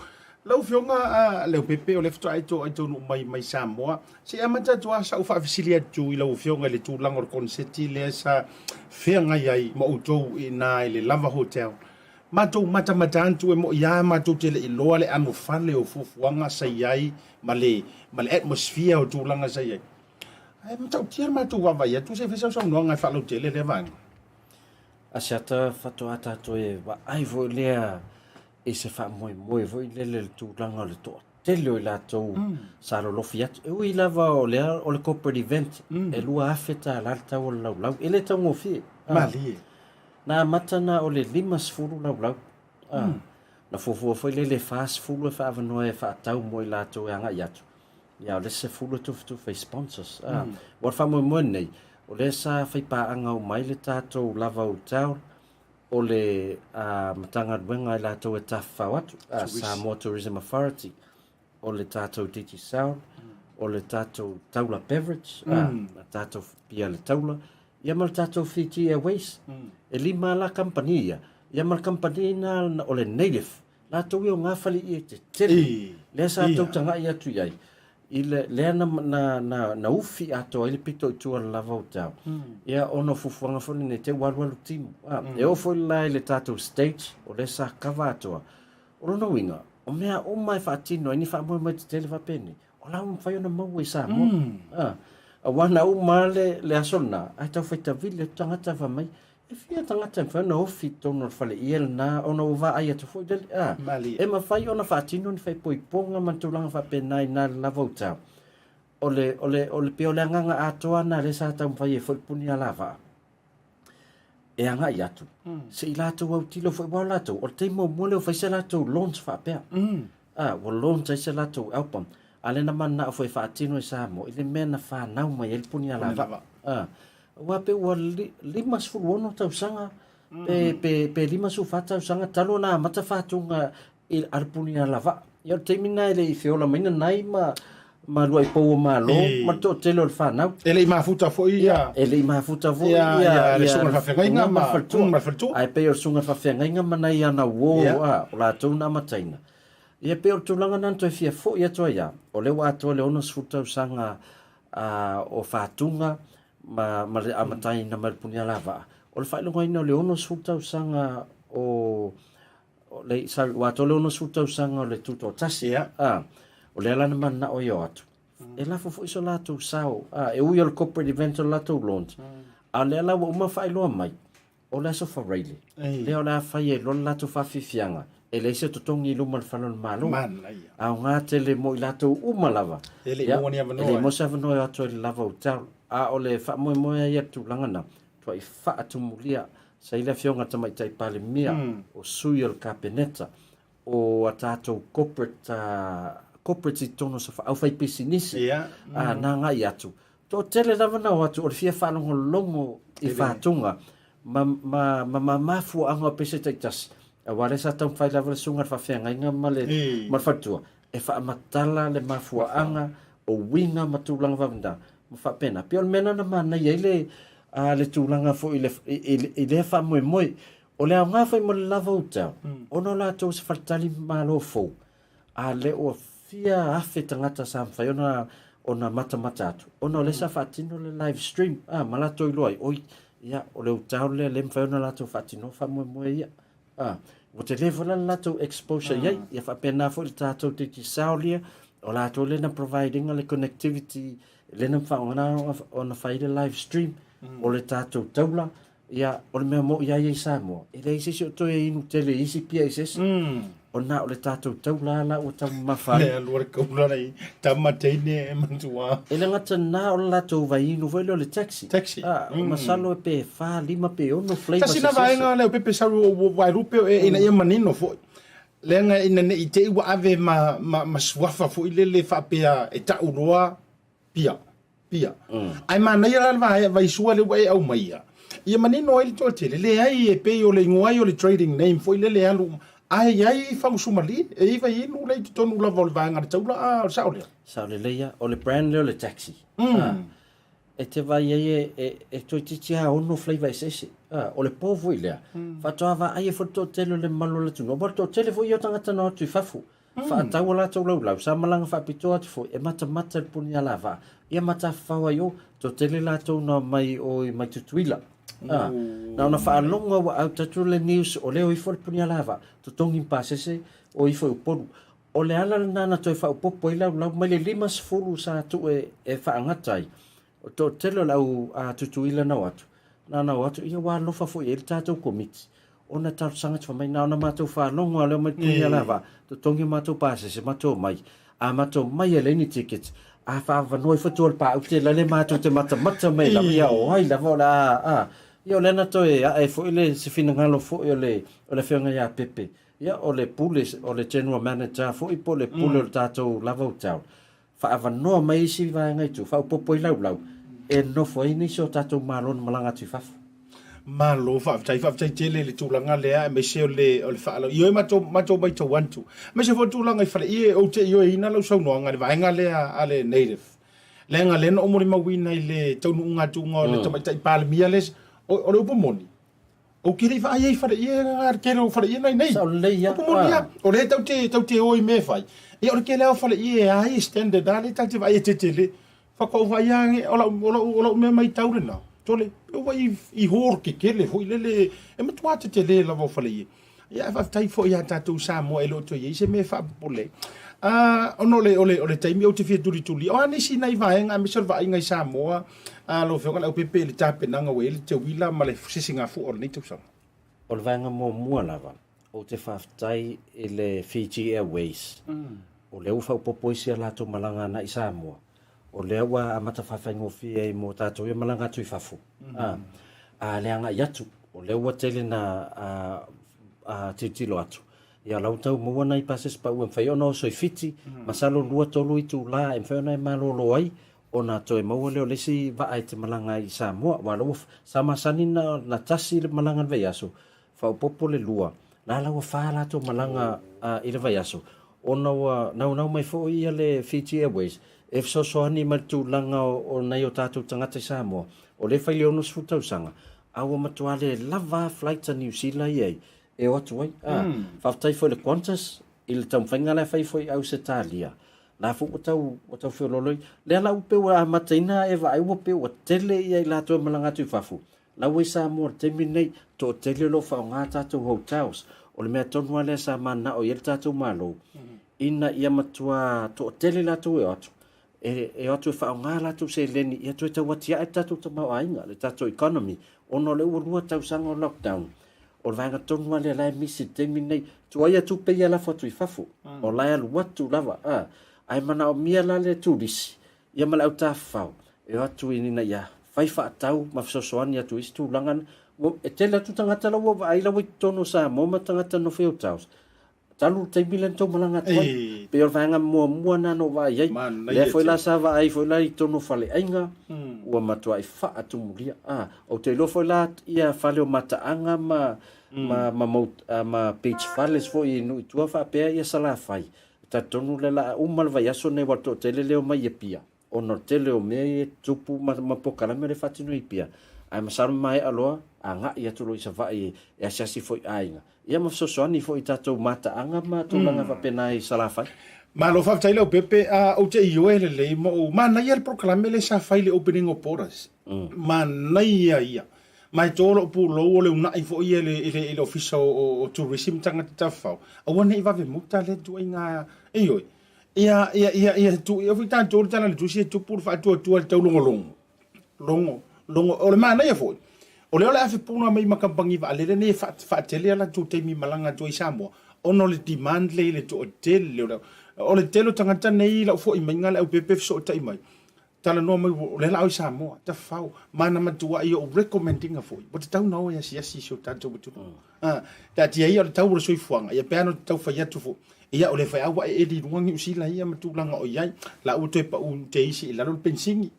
Lau Afioga Leaupepe, o lea faatoa e toai taunuu mai mai Samoa, se i amata atu lava sau faafesili atu i lau Afioga i le tulaga o le koneseti lea sa feagai ai ma outou i ina i le Lava Hotel. Matou matamata atu e mo'i lava matou te le i iloa le anofale o fuafuaga sa i ai ma le ma le atmosphere o tulaga sa i ai. Ae matautia le matou vaavaai atu se i fai sau saunoaga e faalautele lea vaega. Asiata faatoa tatou e vaai foi lea i se faamoemoe foi lele le tulaga o le toatele o i latou mm. sa lolofi atu. E ui lava o lea o le corporate event, mm. e $2,000 le tau o le laulau. E le taugofie. Ah. Malie. Na amata na o le 50 laulau. Ah. Mm. Na fuafua foi lele 40 e faaavanoa e faatau mo i latou e agai atu. Ia, o le isi 10 e tufatufa i sponsors. Ah. Mm. Ua le faamoemoe nei, o lea sa faipaaga uma ai le tatou Lava Hotel, o le Matagaluega i latou e tafafao atu, Samoa Tourism Authority, o le tatou Digicel, o le tatou Taula Beverage, mm. tatou pia le Taula, ia ma le tatou Fiji Airways. Mm. E lima la kampani ia, ia ma le kampani na o le Native, latou ia o ngā fale i e tetele. Lea sa tou tagai atu i ai. I le, lea na, na, na, na ufi atoa ai le pito i tua o le lava o tau. Mm. Ia, ona o fufuaga foi lenei, te ua alualu timu. Ah, mm. E oo foi la i le tatou stage, o lea sa kava atoa. O lona uiga, o mea uma e faatino ai ni faamoemoe tetele faapenei, o la ua mafai ona maua i Samoa. Mm. Ah, aua na uma le, le aso lena, ae tau faitavili atu tagata fai mai, E fia tagata e mafai ona ofi i totonu o le fale ie lena ona ua vaai atu foi lele, a, e mafai ona faatino ni faaipoipoga ma ni tulaga faapena i na lava uta. O le, o le, o le, pei o le agaga atoa lena lea sa taumafai ai foi le puni alavaa e agai atu, mm. se i latou autilo foi, aua o latou, o le taimi muamua lea ua fai se latou launch faapea. Mm. A, ua launch ai se latou album. A lea na mananao foi e faatino i Samoa i le mea na fanau mai ai le puni alavaa. A, Aua pe ua 56 tausaga pe, pe, pe 54 tausaga talu ona amata faatuga i a le puni alavaa. Ia o le taimi lena e le i feola mai nanai ma, ma luai pou o Malo ma le toatele o le fanau. E le i mafuta foi ia. E le i mafuta foi ia, ia, le susuga i le faafeagaiga ma le faletua. Ma le faletua. Ae pei o le susuga i le faafeagaiga ma nai ana uo, a, o latou na amataina. Ia pei o le tulaga lena na toe fia foi atu ai lava, o lea ua atoa le 60 tausaga a, o faatuga ma, ma le amataina mai le punialavaa, o le faailogaina o le 60 tausaga o, o le, sorry, ua atoa le 60 tausaga o le Tutoatasi, yeah. a, o lea la na mananao ai o atu, mm. e lafo foi so latou sao, a, e ui o le corporate event o le latou launch, mm. a lea la ua uma faailoa mai, O le Aso Faraile, lea o le a fai ai loa le latou faafiafiaga, e leai se totogi i luma o le fale o le Malo. Aoga tele mo i latou uma lava. E le i maua ni avanoa. E le i maua se avanoa e o atu ai i le lava hotel. A o le faamoemoe ai ia le tulaga na, tuai faatumulia, sa i le Afioga i le Tamaitai Palemia, o sui o le Kapeneta, o a tatou corporate, corporates i totonu o aufaipisinisi, na agai atu. Toatele lava na o atu o le fia faalogologo i faatuga ma, ma, ma ma mafuaaga o pese taitasi, aua lea sa taumafai lava le susuga i le faafeagaiga ma le, ma le faletua e faamatala le mafuaaga o uiga ma tulaga vavina ma faapena. Pei o le mea lena na manaia ai le, a le tulaga foi i le, i, i, i lea faamoemoe. O le aoga foi mo le lava hotel, ona o latou se faletali malo fou, a le ua fia afe tagata sa mafai ona ona matamata atu, ona o lea sa faatino le live stream, a, ma latou iloa ai, oi, ia, o le hotel lea le mafai ona latou faatinoa faamoemoe ia. A, ua tele foi la le latou exposure i ai, ia faapena foi le tatou Digicel ia, o latou lea na provide ina le connectivity lea na faaaoga ona fai le live stream o le tatou taula. Ia, o le mea mo'i a ia i Samoa, e leai se isi o toe inu tele i isi pia i se isi. Ona o le tatou taula la ua taumamafa ai. Le alu a le kaula nei, tama teine e matua. E le gata na o le latou vaiinu foi lea o le taxi. Taxi. Ah, mm. Masalo e pe 4, 5 pe 6 flavors. Tasi na vaega lea o pepe sau o Wailupe e ina ia manino foi. Leaga ina ne i te i ua ave ma, ma, ma suafa foi lele faapea e tau loa pia. Pia. Ae manaia la le vaea vaisua lea ua e aumaia, ia manino ai le toatele, leai e pei o le igoa ai o le trading name foi lele e alu ae i ai Fagusumalie, e i ai vaiinu lea i totonu lava o le vaega a le taula, a o le sao lea? Sao lelei a, o le brand lea o le taxi. A, e te vaai ai e, e, e toeitiiti lava ono flavour eseese. A, o le po foi lea, faatoa vaai ai foi le toatele o le mamalu o le atunuu, aua o le toatele foi ia o tagata na o atu i fafo. Faatau a latou laulau, sa malaga faapitoa atu foi e matamata i le puni alavaa, ia ma tafafao ai o, toatele latou na omai o i mai Tutuila. A, na ona faalogo ua out atu le news o lea o ifo le puni alavaa, totogi ma pasese o ifo i Upolu. O le ala lena na toe faaopoopo ai laulau mai le 50 sa tuu e, e faagata ai. O le toatele o le au a Tutuila na o atu, na ona o atu, ia ua alofa foi i ai le tatou komiti. Ona talosaga atu fai mai, na ona matou faalogo lava lea omai puni ala vaa, totogi o matou pasese, matou omai. A matou omai e leai ni tickets, a faaavanoa ifo tua o le paaute la le matou te matamata mai lava, ia o ai lava o le a, a. Ia o lea na toe ae foi le, se finagalo foi o le, o le afioga ia Pepe, ia o le pule, o le general manager foi po o le pule o le tatou lava hotel. Faaavanoa mai isi vaega i tua, faaopoopo ai laulau e nofo ai nisi o tatou Malo na malaga atu i fafo. Malo faafetai, faafetai tele i le tulaga lea aemaise o le o le faalau. Ioe matou matou matau atu. Aemaise foi o le tulaga i faleie ou te ioeina lau saunoaga i le vaega lea a le native. Leaga lea na ou molimauina i le taunuuga atuga o le tamaitai Palemia lea, o le upu moni, Ou te le i vaai ai i faleie le tele o faleie na i nei. Sao lelei ia. Upu moni lava. O lea tau te tau te o i mea e fai. Ia o le tele lava o faleie e a ia standard a lea tatou te vaai e tetele. Faatoa ou vaai lava o lau o lau o lau mea matau lena. Tole, pe ua i i hall tetele foi lele e matua tetele lava o faleie. Ia ae faafetai foi ia tatou Samoa e le o toe i ai se mea e faapopole ai. Ah, ona o le, o le, o le taimi ou te fia tulituli, o a nisi nai vaega aemaise o le vaaiga i Samoa, ah, lau Afioga Leaupepe i le tapenaga ua i ai le teuila ma le sisigafua o lenei tausaga. O le vaega muamua lava, ou te faafetai i le Fiji Airways, o lea ua faaopoopo isi a latou malaga agai i Samoa, o lea ua amata faafaigofie ai mo tatou ia malaga atu i fafo. A, a le agai atu, o lea ua tele na a, a, tilotilo atu, ia la ua tau maua nai pasese pau e mafai ona oso i Fiti, masalo 2, 3 itula e mafai ona e malolo ai, ona toe maua lea o le isi vaa e te malaga ai i Samoa. Aua o la ua, sa masani na, na tasi le malaga i le vaiaso, faaopoopo le lua, la la ua fa latou malaga i le vaiaso, ona ua naunau mai foi ia le Fiji Airways e fesoasoani mai le tulaga o nai o tatou tagata i Samoa, o lea e fai le 60 tausaga, a ua matua le lava a flights a Niu Sila ia e o atu ai. A, faafetai foi i le Qantas i le taumafaiga la e fai foi i Ausetalia, la foi ua tau, ua tau feoloolo ai. Lea la ua pei ua amataina e vaai ua pei ua tele ia i latou e malaga atu i fafo, La ua i Samoa i le taimi lenei, toatele o lo o faaaoga tatou hotels. O le mea tonu lava lea sa mananao i ai le tatou Malo, ina ia matua toatele latou e o atu, e, e o atu e faaaoga a latou seleni ia toe tau atiae le tatou tamaoaiga, le tatou economy, ona o lea ua lua tausaga o lockdown. O le vaega tonu lava lea la e misi i le taimi lenei. Tuaia tupe ia lafo atu i fafo, o la e alu atu lava, a, ae manaomia la le turisi Ia ma le autafafao, e o atu ina ia fai faatau ma fesoasoani atu i isi tulaga na. Ua, e tele atu tagata la ua vaai la ua i totonu o Samoa ma tagata nofo i Hotels. Talu le taimi lea na tou malaga atu ai. Ei. Pei o le vaega muamua lena na ou vaai ai. Manaia Lea foi la tele. sa vaai foi la i totonu o faleaiga, ua matuai faatumulia. A, ou te iloa foi la ia fale o mataaga ma, ma, ma, ma, ma beach fales foi i nuu i tua faapea ia Salafai. E talitonu o le a uma le vaiaso lenei aua o le toatele lea e omai i Apia ona o le tele o mea ia e tutupu ma, ma polokalame lea e faatino i Apia. Ae masalo maea loa, agai atu loa i Savaii e asiasi foi i aiga, ia ma fesoasoani foi i tatou mataaga ma tulaga faapena i Salafai. Malo faafetai Leaupepe, a ou te ioe lelei ma ou manaia le polokalame lea sa fai i le opening o borders. Manaia ia. Ma e to lou pulou o le uunai foi ia i le i le ofisa o tourism tagata tafafao, aua ne i vave muta lea ituaiga, ioe. Ia ia ia ia tuu ia foi tatou le tala o le tusi e tupu le faatuatua i le taulogologo. Logo, logo, o le manaia foi, o lea o le a fepuga mai ma kamupani vaalele nei e faatele a latou taimi malaga atu ai i Samoa, ona o le demand lea i le toatele o le, o le tele o tagata nei i lau foi maiga le aupepe fesootai mai, talanoa mai o lea la o i Samoa, tafafao, ma na matuai ou recommend ina foi, ua tatau ona o e asiasi i si o tatou atunuu. Taatia ia o le tau o le soifuaga, ia pe ana tau fai atu foi, ia o lea foi a ua e eli i luga Niu Sila ia ma tulaga o i ai, la ua toe pau te isi i lalo le penisini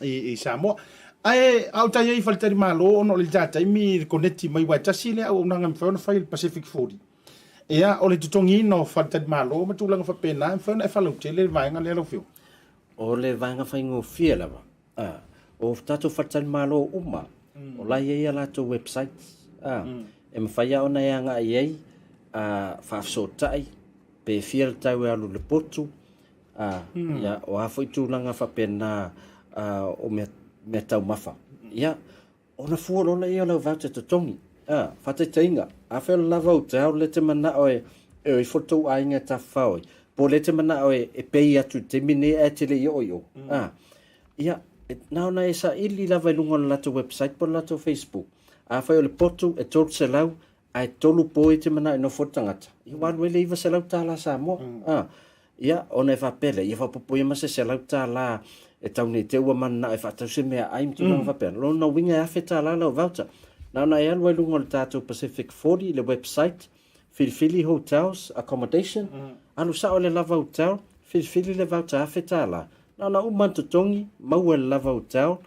i Samoa. Ae a o tai ai i faletalimalo ona o le ta taimi i le koneti mai aua e tasi lea auaunaga e mafai ona fai e le Pacific 40. Ia o le totogiina o faletalimalo ma tulaga faapena e mafai ona e faalautele le vaega lea lau Afioga. O le vaega faigofie lava, o tatou faletalimalo uma, o la e i ai a latou websites, e mafai lava ona e agai i ai, faafesootai, pe fia le tau e alu i le potu, ia, o a foi tulaga faapena o mea taumafa. Ia, Ona fua loa lea o lau voucher totogi. A, faataitaiga, afai o le lava hotel lea e te manao e o ifo le tou aiga e tafafao ai, po o lea e te manao e pay atu i le taimi lenei ae te le i oo i o. A, ia, na ona e saili lava i luga o le latou website po o le latou Facebook. Afai o le potu e 300 ae tolu po e te manao e nofo le tagata, ia ua alu ai le $900 Samoa. A, ia, ona e faapea lea, ia faaopoopo ia ma se $100 e tau nei te ua mananao e faatau se meaai ma tulaga faapea. Lona uiga e $1,000 lau voucher. Na ona e alu ai i luga o le tatou Pacific 40, le website, filifili hotels, accommodation, alu sao i le lava hotel, filifili le voucher $1,000. Na ona uma ona totogi, maua e le lava hotel,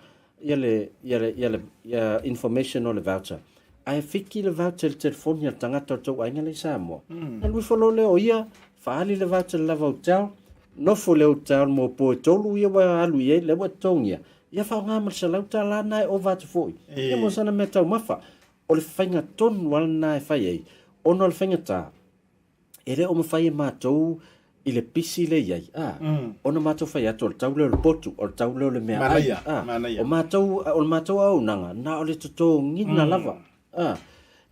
ia le, ia le, ia le, ia information o le voucher. Ae fiki le voucher i le telefoni a le tagata o le tou aiga lea i Samoa. Alu ifo loa lea o ia, faaali le voucher i le lava hotel, nofo i le hotel mo po e tolu ia ua alu i ai, lea ua totogia, ia faaaoga ma le $100 lena e ova atu foi. Ia mo sana mea taumafa. O le faiga tonu lava lena e fai ai, ona o le faigata, e le o mafai e matou i le pisi lea i ai, a, ona matou fai atu o le tau lea o le potu, o le tau lea o le meaai, a, o matou, o le matou auaunaga, na o le totogiina lava, a,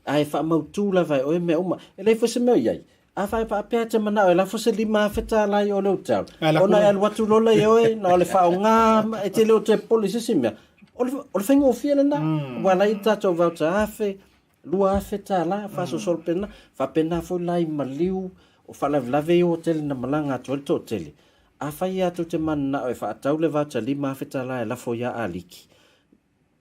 ae faamautu lava e oe mea uma. E leai foi se mea o i ai, afai faapea e te manao e lafo se $5,000 i o le hotel, ona e alu atu loa lea e oe, na o le faaaoga, e te le o toe popole i se isi mea, o le, o le faigofie lena, ua ala ai le tatou voucher $1,000, $2,000 faasoosolo pena, faapena foi la i maliu o faalavelave i hotele na malaga atu ai le toatele. Afai lava tou te mananao e faatau le voucher $5,000 e lafo ia Aliki,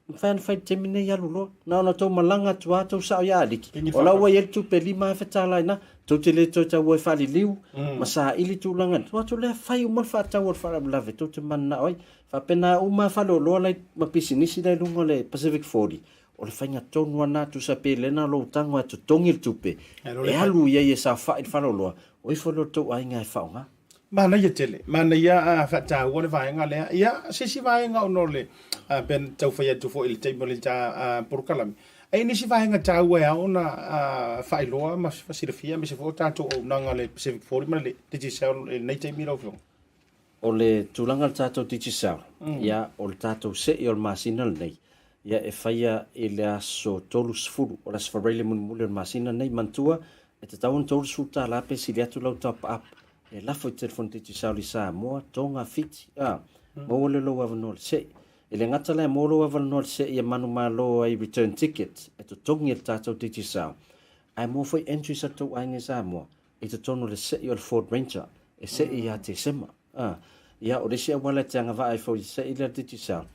mafai ona fai i le taimi nei alu loa. Na ona tou malaga atu lava tou sao ia Aliki, o la ua i ai le tupe $5,000 i ina, tou te le toe tau o e faaliliu ma saili tulaga, tuu atu lea fai uma le faatau o le faalavelave tou te mananao ai. Faapena uma lava faleoloa la ma pisinisi la i luga o le Pacific 40, O le faiga tonu lava lena, tusa pe lena lou tago ae totogi le tupe, e alu i ai e saofai i le faleoloa, o ifo lea o le tou aiga e faaaoga. Manaia tele, manaia a faataua le vaega lea. Ia, se isi vaega ona o le, pei ona tau fai atu foi i le taimi o le ta polokalame, e i ai nisi vaega taua e ao ona faailoa ma silafia aemaise foi o tatou auaunaga a le Pacific 40 ma le Digicel i lenei taimi lau Afioga. O le tulaga o le tatou Digicel, ia, o le tatou se'i o le masina lenei, ia, e faia i le aso 30, o le aso Faraile mulimuli o le masina lenei. Manatua, e tatau ona $30 pe sili atu lau top up e lafo i telefoni Digicel i Samoa, Tonga, Fiti, a, maua lea o lou avanoa i le se'i. E le gata la e maua lou avanoa i le se'i e manumalo ai return ticket e totogi e le tatou Digicel, ae maua foi entries a le tou aiga i Samoa i totonu o le se'i o le Ford Ranger e se'i ia Tesema. A, ia, o le isi auala e te agavaa ai foi i le se'i lea o le Digicel,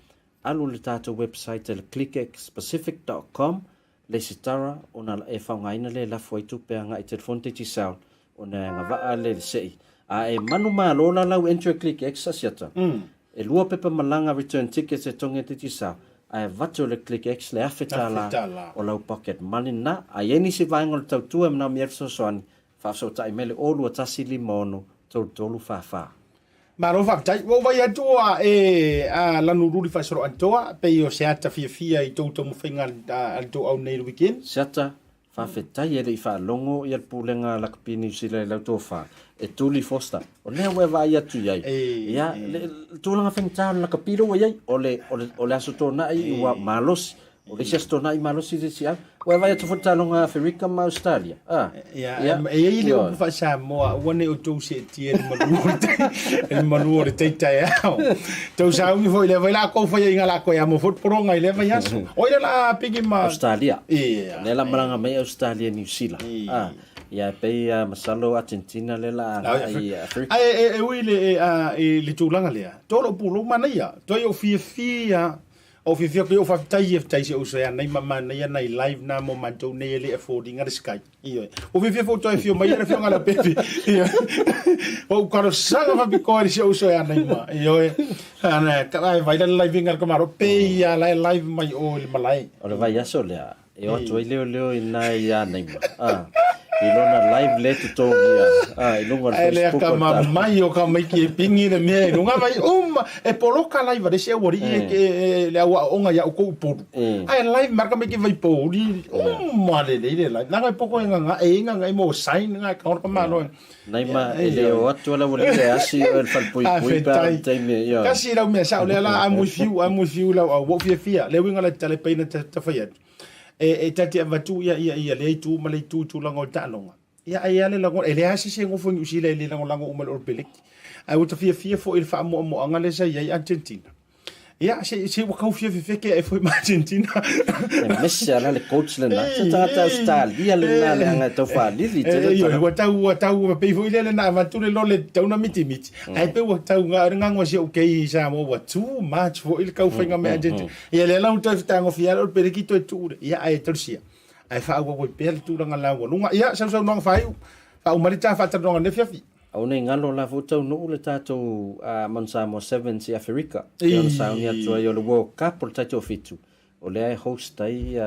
alu i le tatou website i le clickxpacific.com, lesitara ona e faaaogaina lea e lafo ai tupe agai i telefoni Digicel ona e agavaa lea i le se'i. A e manumalo la lau entry ClickX Asiata, e lua pepa malaga return tickets e togi e Digicel, ae avatu e le ClickX le $1,000 o lau pocket money lena. A i ai nisi vaega o le tautua e manaomia ai le fesoasoani, faafesootai mai le 02156 3344. Malo faafetai. Ua ou vaai atu ua e lanu luli faasoloatoa pei o se ata fiafia i tou taumafaiga a le tou au nei i le weekend. Se ata faafetai e le i faalogo ia le Pulega a Lakapi Niu Sila i lau tofa e Tuli Foster. O lea ua e vaai atu i ai, ia, le tulaga faigata o le lakapi lea ua i ai, o le, o le, o le Aso Toonai ua malosi, O le isi aso toonai malosi le isi au. Ua e vaai atu foi le taaloga a Aferika ma Ausetalia. Ah. Ia, e i ai le upu faa-Samoa, aua ne i outou seetia i le malu o le i le malu o le tai taeao. Tou sauni foi i lea vai la kou faiaiga la koe amo foi le pologa i lea vaiaso. O ai lea la a pigi ma Australia. Ia. Lea la malaga mai Australia Niu Sila. Ah. Ia e pei a masalo Argentina lea la agai i Afrika. Ae e ui i le i le tulaga lea, to lou pulou manaia, toe ou fiafia. O fiafia koe o faafetai e faafetai si ou uso ia nei ma manaia nai live na mo matou nei e le afford ina le Skype. Ioe. Ua fiafia foi toe afio mai le afioga a Leaupepe. Ioe. O ou talosaga faapitoa i si ou uso ia nei ma. Ioe. Ana ka ai vai le live inga le kamaro pe ia la e live mai o i le malae. O le vaiaso lea, E o atu ai leoleo i na i Anaima, a, i lona live lea totogia, a, i luga o le Ae lea Facebook ka o le tala. mamai o ka maiki e pingi le mea i luga vai uma e poloka live a le isi aualii e, e, e, le au aoaoga ia outou i Upolu. Ae live marka maiki vai pouli uma lelei le live. Naga e poko e nganga e nganga e mo sign nga ka ka malo. Naima e le o atu ala ua le asi o le falepuipui pe a o le taimi ioe. Kasi lau mea sao lea la I'm with you, I'm with you lau au. Ua ou fiafia, le uiga la tale paina ta fai atu. E ta te avatu ia ia ia lea itu ma le itu i tulaga o le taaloga. Ia ai a le lagona, e leai se se gofo i Niu Sila e le lagolago uma i le All Peleki. Ae ua ta fiafia foi i le faamoamoaga lea sa i ai Argentina. Ia, se, se ua kau fia fefeke ae foi ma Argentina. E mese ala le coach lena. Se tagata Australia lena leaga e tau faalili tele le tagata. Ua tau, ua tau, ua pei foi lea le na avatu le lole tau na mitimiti. Ae pei ua tau nga le ngango si au kei i Samoa ua too much foi le kau whainga me Argentina. Ia lea la ua toe fetagofia le peleki toe tuu le. Ia ae talusia. Ae faaauau ai pea le tulaga laualuga. Ia, sausaunoaga faaiu. Faauma le ta faatalanoaga i lenei afiafi. Aua ne i galo la foi taunuu le tatou Manu Samoa Sevens i Aferika, pei ona sauni atu ai o le World Cup o le taitoafitu, o lea e host ai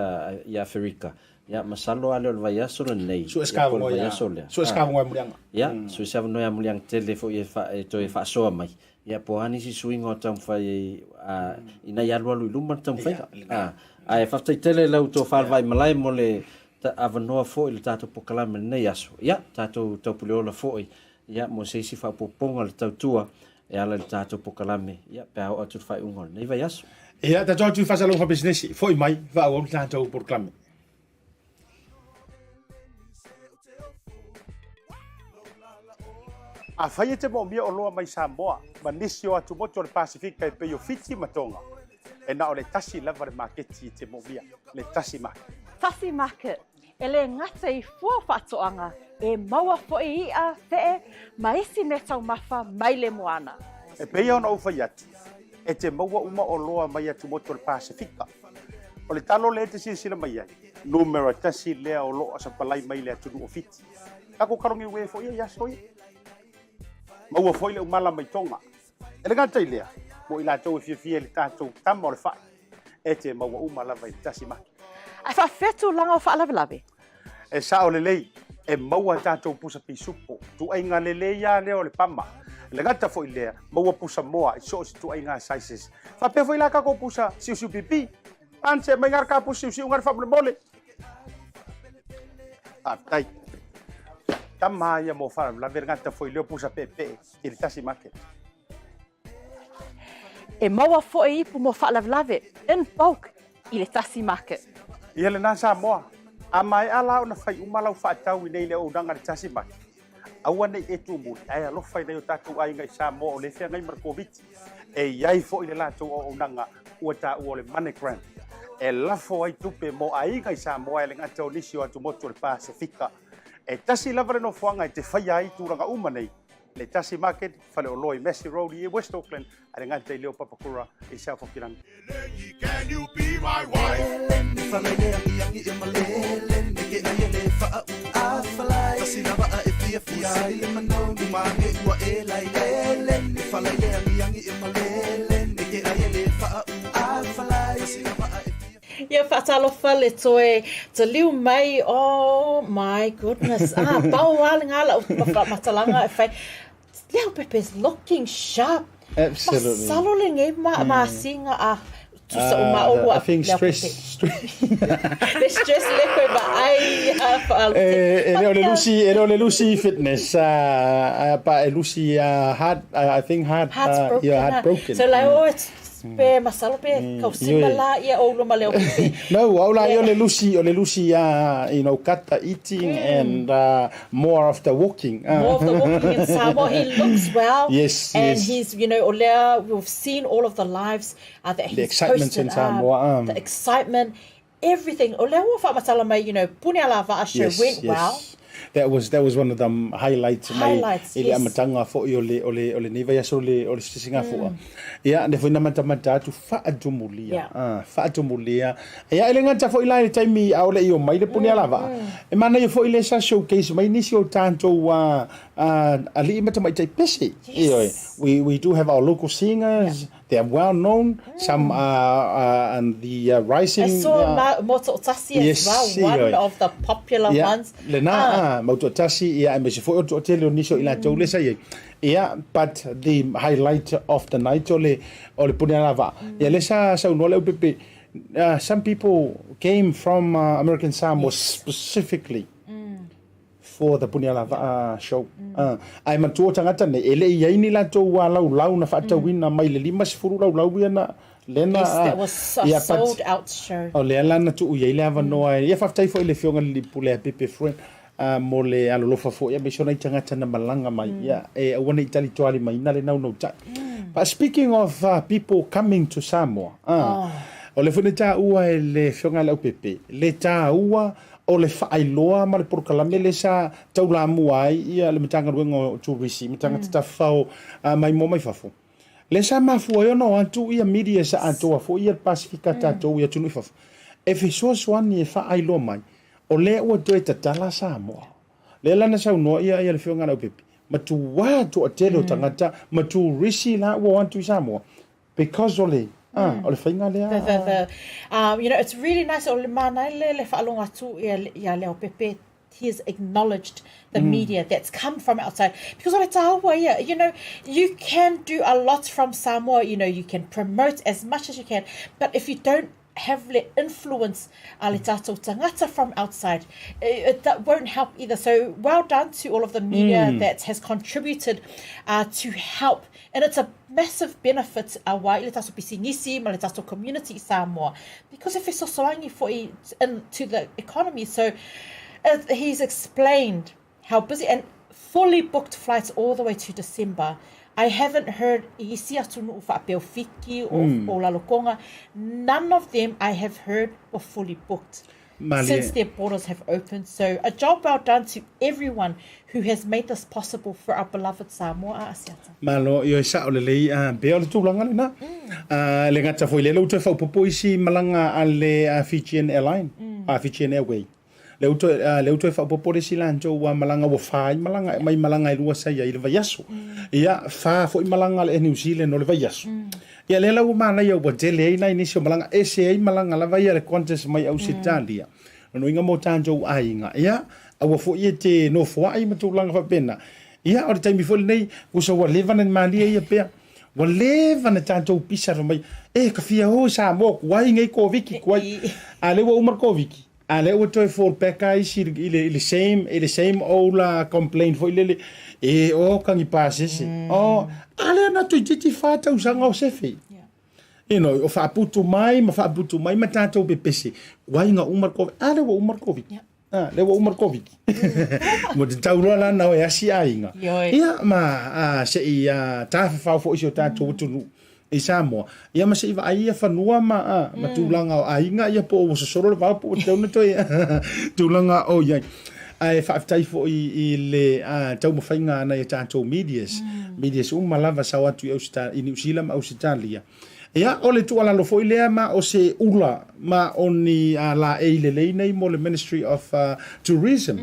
i Aferika. Ia, masalo a le o le vaiaso lenei, ia po o le vaiaso lea. Sue se avanoa ia Muliaga. Ia, sue se avanoa ia Muliaga tele foi e toe faasoa mai. Ia, po o a nisi suiga o taumafai ina ia alualu i luma le taumafaiga. Ae faafetai tele i lau tofa le Vaimalae mo le avanoa foi i le tatou polokalame i lenei aso. Ia, tatou taupuleola foi, ia, mo se isi faaopoopoga o le tautua e ala i le tatou polokalame, ia, pe a oo atu i le faaiuga o lenei vaiaso. Ia, tatou atu i faasalalauga faapisinisi, foi mai, faaauau le tatou polokalame. Afai e te moomia oloa mai Samoa ma nisi o atumotu o le Pasefika e pei o Fiti ma Tonga, e na o le tasi lava le maketi e te moomia, le Tasi Market. Tasi Market, e le gata i fua faatoaga, e maua foi i'a, fe'e, ma isi meataumafa mai le moana. E pei ona ou fai atu, e te maua uma oloa mai atumotu o le Pasefika. O le talo lea e te silasila mai ai, numera tasi lea o lo o sapalai mai le atunuu o Fiti. Tatou kalogi ue foi ia i aso ia. Maua foi le umala mai Tonga. E le gata i lea, mo i latou e fiafia i le tatou tama o le fai, e te maua uma lava i le tasi maki. Ae faafefea tulaga o faalavelave? E sao lelei, e maua tatou pusa pisupo, tuaiga lelei lava lea o le pama. E le gata foi i lea, maua pusa moa i so o se tuaiga sizes. Faapea foi la tatou pusa siusiu pipi. Ance mai ngā ka pusa siusiu ngā faamolemole. Faafetai. Tama ia mo faalavelave le gata foi lea o pusa peepee i le tasi market. E maua foi ipu mo faalavelave in bulk i le tasi market. Ia lena Samoa, a maea la ona fai uma lau faatau i nei le auaunaga i le tasi market, aua ne i e tumuli ae alofa i nai o tatou aiga i Samoa o lea e feagai ma le Koviti. E i ai foi le latou auaunaga ua taua o le MoneyGram e lafo ai tupe mo aiga i Samoa e le gata o nisi o atumotu o le Pasefika. E tasi lava le nofoaga e te faia ai tulaga uma nei, le Tasi Market, faleoloa i Massey Road i West Auckland, a le gata i leo Papakura i South Hokirangi. Ia faatalofa le toe taliu mai oh my goodness ah pau lava le gala o faamatalaga e fai. Leaupepe is looking sharp. Absolutely. Masalo lenei ma, masina a tusa uma olua. I think stress, stress. Le stress le koe vaai a whaalute. E, e le o le Lucy, e le o le Lucy fitness, pa e Lucy heart, I think heart, Heart's broken. yeah, heartbroken. So like, oh, it's pe masalo pe kausima la ia o luma leo pepe. No, au la ia o le Lucy, o le Lucy, you know, cut the eating and more of the walking. More of the walking in Samoa. He looks well. Yes, And yes. he's, you know, Olea, we've seen all of the lives that he's The excitement posted in Samoa. The excitement, everything. O lea ua faamatala mai, you know, Puni Ala Va'a show went well. That was one of the highlights mai Highlights, i le yes. amataga foi o le o le o lenei vaiaso o le o le sisigafoa. Ia lea foi na matamata atu faatumulia. Yeah. Ah, faatumulia. Ia e le gata foi la i le taimi a o le i omai le puni ala vaa. E manaia foi lea sa showcase mai nisi o tatou alii ma tamaitai pese. Yes. Ioe. We do have our local singers. They are well known. Some are on the rising. I saw Moto'otasi as Yes, well, one ioe. of the popular Ia, ones. lena, ah, Mauto'otasi, ia, aemaise foi o le toatele o nisi o i latou lea sa i ai. Ia, but the highlight of the night o le, o le puni ala vaa. Ia, lea sa saunoa le aupepe, some people came from American Samoa specifically for the puni ala vaa show. Ae manatua o tagata nei, e le i ai ni latou laulau na faatauina mai le 50 laulau ia na, lea na, Yes, that was a ia, but sold out show. O lea la na tuu i ai le avanoa e, ia faafetai foi i le Afioga i le Alii Pule a Pepe Friend, mo le alolofa foi aemaise o nai tagata na malaga mai, ia, e aua ne i talitoalimaina le naunautai. But speaking of people coming to Samoa, o lea foi na taua e le Afioga ia Leaupepe, le taua o le faailoa ma le polokalame lea sa taulamua ai ia le Matagaluega o Turisi ma tagata tafafao maimoa mai fafo. Lea sa mafua ai ona o atu ia media sa atoa foi ia le Pasifika tatou i atunuu i fafo e fesoasoani e faailoa mai o lea ua toe tatala Samoa. Lea la na saunoa ia ia le Afioga ia Leaupepe, matua toatele o tagata ma turisi la ua o atu i Samoa because o le ah, o le faiga lea. The, you know, it's really nice o le manaia le faalogo atu ia ia Leaupepe he has acknowledged the media that's come from outside because o le taua ia, you know, you can do a lot from Samoa, you know, you can promote as much as you can, but if you don't have le influence a le tatou tagata from outside, that won't help either. So well done to all of the media that has contributed to help, and it's a massive benefit aua i le tatou pisinisi ma le tatou community i Samoa, because e fesoasoani foi in, to the economy. So he's explained how busy and fully booked flights all the way to December. I haven't heard i isi atunuu faapea o Fiti o Lalokonga, none of them I have heard were fully booked Malie. since their borders have opened. So a job well done to everyone who has made this possible for our beloved Samoa a Asiata. Malo, ioe sao lelei, pea o le tulaga lena. E le gata foi i lea, lea ua toe faaopoopo isi malaga a le Fijian Airline, Fijian Airway. Lea ua toe, lea ua toe faaopoopo le isi latou malaga ua fa ai malaga, e aumai malaga e lua sa i ai i le vaiaso. Ia, fa foi malaga a le Air New Zealand o le vaiaso. Ia, lea la ua manaia ua tele ai nai nisi o malaga, ese ai malaga lava ia a le Qantas mai Ausetalia. Lona uiga mo tatou aiga, ia, aua foi e te nofoai ma tulaga faapena. Ia, o le taimi foi lenei, usa ua leva na malie ia pea. Ua leva na tatou pisa fai mai, e, ka fia o i Samoa, kuai nei Koviki, kuai. A lea ua uma le Koviki. A lea ua toe fall back lava isi i le, i le same, i le same old complaint foi lele, e, o, kagi pasese. O, a lea na toeitiiti fa tausaga o sefe. You know, o faaputu mai ma faaputu mai ma tatou pepese, kuai ga uma le Covid. A lea ua uma le Covid. A, lea ua uma le Covid. Ua tatau loa la ona o e asi aiga. Ia, ma a, se i tafafao foi si o tatou atunuu i Samoa, ia ma se i vaai ia fanua ma, a, ma tulaga o aiga ia po o ua sosolo le vao po ua tatau ona toe tulaga o i ai. Ae faafetai foi i le taumafaiga a nai a tatou medias, medias uma lava sao atu i Ausita, i Niu Sila ma Ausetalia. Ia, o le tuualalo foi lea ma o se ula ma o ni laei lelei nei mo le Ministry of Tourism.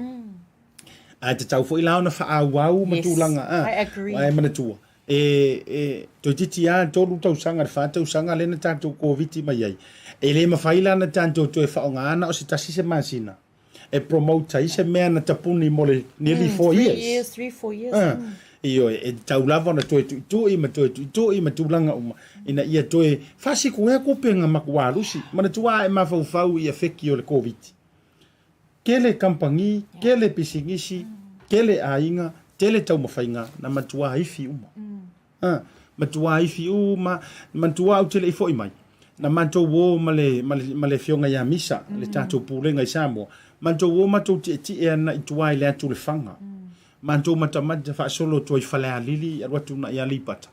Ae tatau foi la ona faaauau ma tulaga, a, I agree. ae manatua, e, e, toeitiiti lava tolu tausaga i le fa tausaga lea na tatou Koviti mai ai. E le mafai la ona tatou toe faaaogaina o se tasi se masina. e promote ai se mea na tapuni mo le nearly 4 years. 3 years, 3, 4 years. Ioe, e tatau lava ona toe tuitui ma toe tuitui ma tulaga uma, ina ia toe faasikuea kupenga ma kualusi. Manatua a e mafaufau i afeki o le Koviti. Tele kamupani, tele pisinisi, tele aiga, tele taumafaiga na matua ifi uma. A, matua ifi uma, manatua ou te le i foi mai, na matou o ma le, ma le, ma le afioga ia Misa, le tatou Pulega i Samoa, matou o matou tietie ana i tua i le atu Lefaga. Matou matamata faasolo atu ai Falealili alu atu na i Aleipata.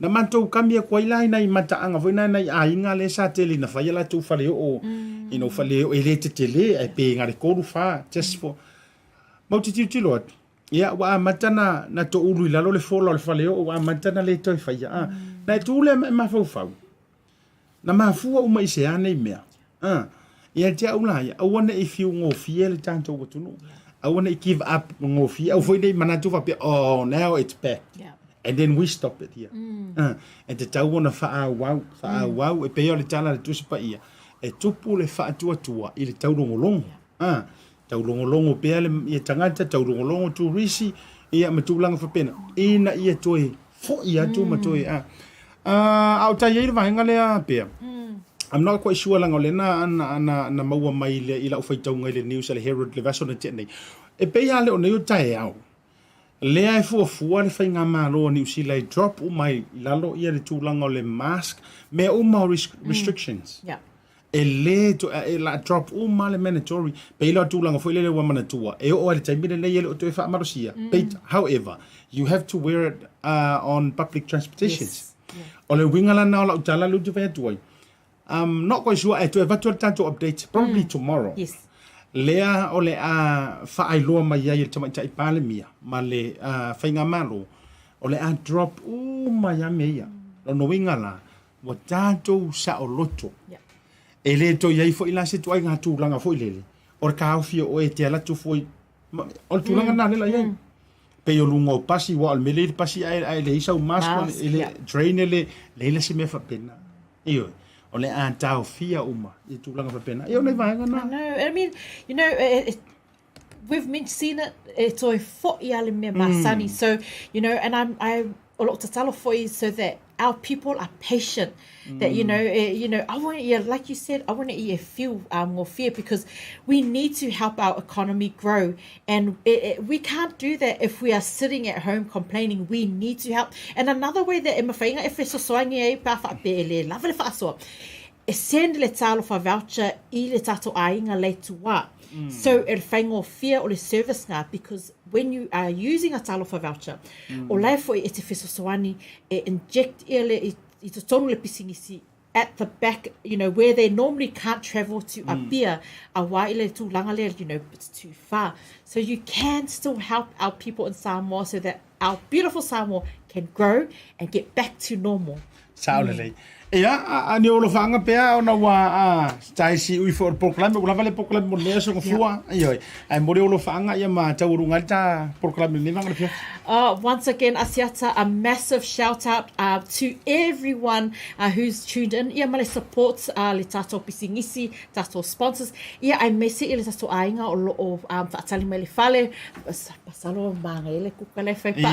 Na matou kami atu ai la i nai mataaga foi na nai aiga lea sa tele ina fai a latou faleoo, you know, faleoo e le tetele ae pe na le tolu fa just for matou te tilotilo atu, ia ua amata na na toulu i lalo le fola o le faleoo ua amata na le toe faia a. Na e tu lea ma e mafaufau. Na mafua uma i se a nei mea? A, ia te au la ia, aua ne i fiu gofie le tatou atunuu. Aua ne i give up gofie. Aua foi ne i manatu faapea, oh, now it's back. Yeah. And then we stop it here. A, e tatau ona faaauau, faaauau, e pei o le tala a le Tusi Paia, e tupu le faatuatua i le taulogologo. A, taulogologo pea le, ia tagata, taulogologo turisi, ia ma tulaga faapena, ina ia toe foi atu ma toe a. A o tai ai le vaega lea pea. I'm not quite sure leaga o lea na, na, na, na maua mai le, i lau faitauga i le news a le Herald le vaiaso na tea nei. E pei lava le o nei o taeao, lea e fuafua le faigamalo a Niu Sila e drop uma ai i lalo ia le tulaga o le mask, mea uma o restrictions. Yeah. E le toe, e la drop uma le mandatory. Pei la o tulaga foi lele ua manatua, e oo lava i le taimi lenei e le o toe faamalosia. Peit, however, you have to wear it on public transportations. Yes. Yeah. O le uiga la na o lau tala lea ou te fai atu ai, I'm not quite sure, e toe avatu ai le tatou update probably tomorrow. Yes. Lea o le a faailoa mai ai e le Tamaitai Palemia ma le Faigamalo, o le a drop uma ai lava mea ia. Lona uiga la, Ua tatou saoloto. E le toe i ai foi la se ituaiga tulaga foi lele, o le taofi o oe e te alu atu foi, o le tulaga lena lea la i ai. Pei o luga o pasi, aua o le mea lea i le pasi ae leai sau mask, e le train e le, leai la se mea faapena. Ioe, o le a taofia uma i tulaga faapena. Ia o nai vaega na. I know, I mean, you know, it, we've seen it, e toe foi a le mea masani. So, you know, and I'm, I, o lou tatalo foi so that our people are patient. That, you know, eh, you know, I want, yeah, like you said, I want to e feel gofie because we need to help our economy grow. And it, it, we can't do that if we are sitting at home complaining. We need to help. And another way that e mawhainga e fesosoangi ai pa whape e le lava le whaasoa, e send le talofa voucher i le tatou aiga lei tuā. So e faigofie o le service ngā because when you are using a talofa voucher, o lae foi e te fesoasoani e inject ia le, i, i totonu le pisinisi at the back, you know, where they normally can't travel to Apia, a wā i le tūlanga lea, you know, it's too far. So you can still help our people in Samoa so that our beautiful Samoa can grow and get back to normal. Sao lelei. Ia, a, a ni o alofaaga pea ona ua a, tae siui foi o le polokalame, ua lava le polokalame mo lenei aso gafua. Ioe. Ae momoli ou alofaaga ia ma taualuga ai le ta polokalame i lenei vaega o le afiafi. Oh, once again, Asiata, a massive shout out to everyone who's tuned in ia ma le support le tatou pisinisi, tatou sponsors, ia aemaise ia le tatou aiga o lo o faatali mai le fale, masalo manaia le kuka lea e fai pa.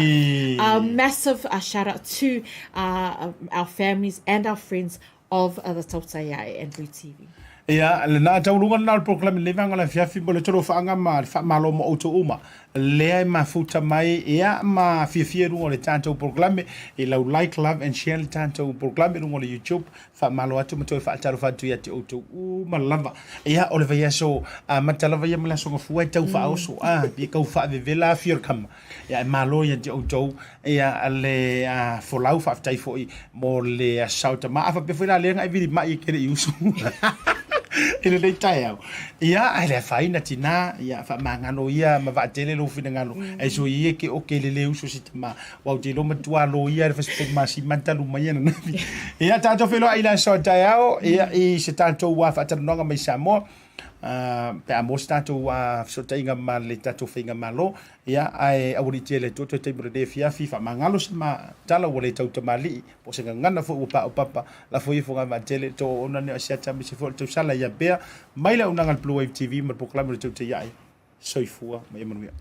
A massive shout out to our families and our friends of the Tautai Ae and Blue TV. Ia, lena taualuga lena o le polokalame i lenei vaega o le afiafi mo le tolofaga ma le faamalo mo outou uma lea e mafuta mai ia ma fiafia i luga o le tatou polokalame i lau like, love and share le tatou polokalame i luga o le YouTube. Faamalo atu ma toe faatalofa atu ia te outou uma lava. Ia, o le vaiaso amata lava ia ma le aso Gafua e tau faaoso, a, e tau faavevela afi o le kama. Ia, e malo ia te outou ia le folau, faafetai foi mo le Aso Sao Tama. A faapea foi la lea na e vilima'i e kele i usu i lenei taeao. Ia, ae le afaina tina, ia faamagalo ia ma vaatele lou finagalo. Ae sui ia ke o ke lele usu si tama. Ua ou te iloa matua loia le fasipoli masima talu mai ananafi. Ia, tatou feiloai i le aso taeao, ia, i se tatou faatalanoaga mai Samoa. Pe a maua se tatou fesootaiga ma le tatou faigamalo, ia, ae aualiitia e le Atua toe taimi o lenei afiafi, faamagalo se ma tala ua le tautamalii, po o se gagana foi ua paopapa, lafo ia fogavaatele, le tou auauna lenei o Asiata aemaise foi o le tausala ia pea mai le auaunaga a le Blue Wave TV ma le polokalame o le Tautai Ae. Soifua ma ia manuia.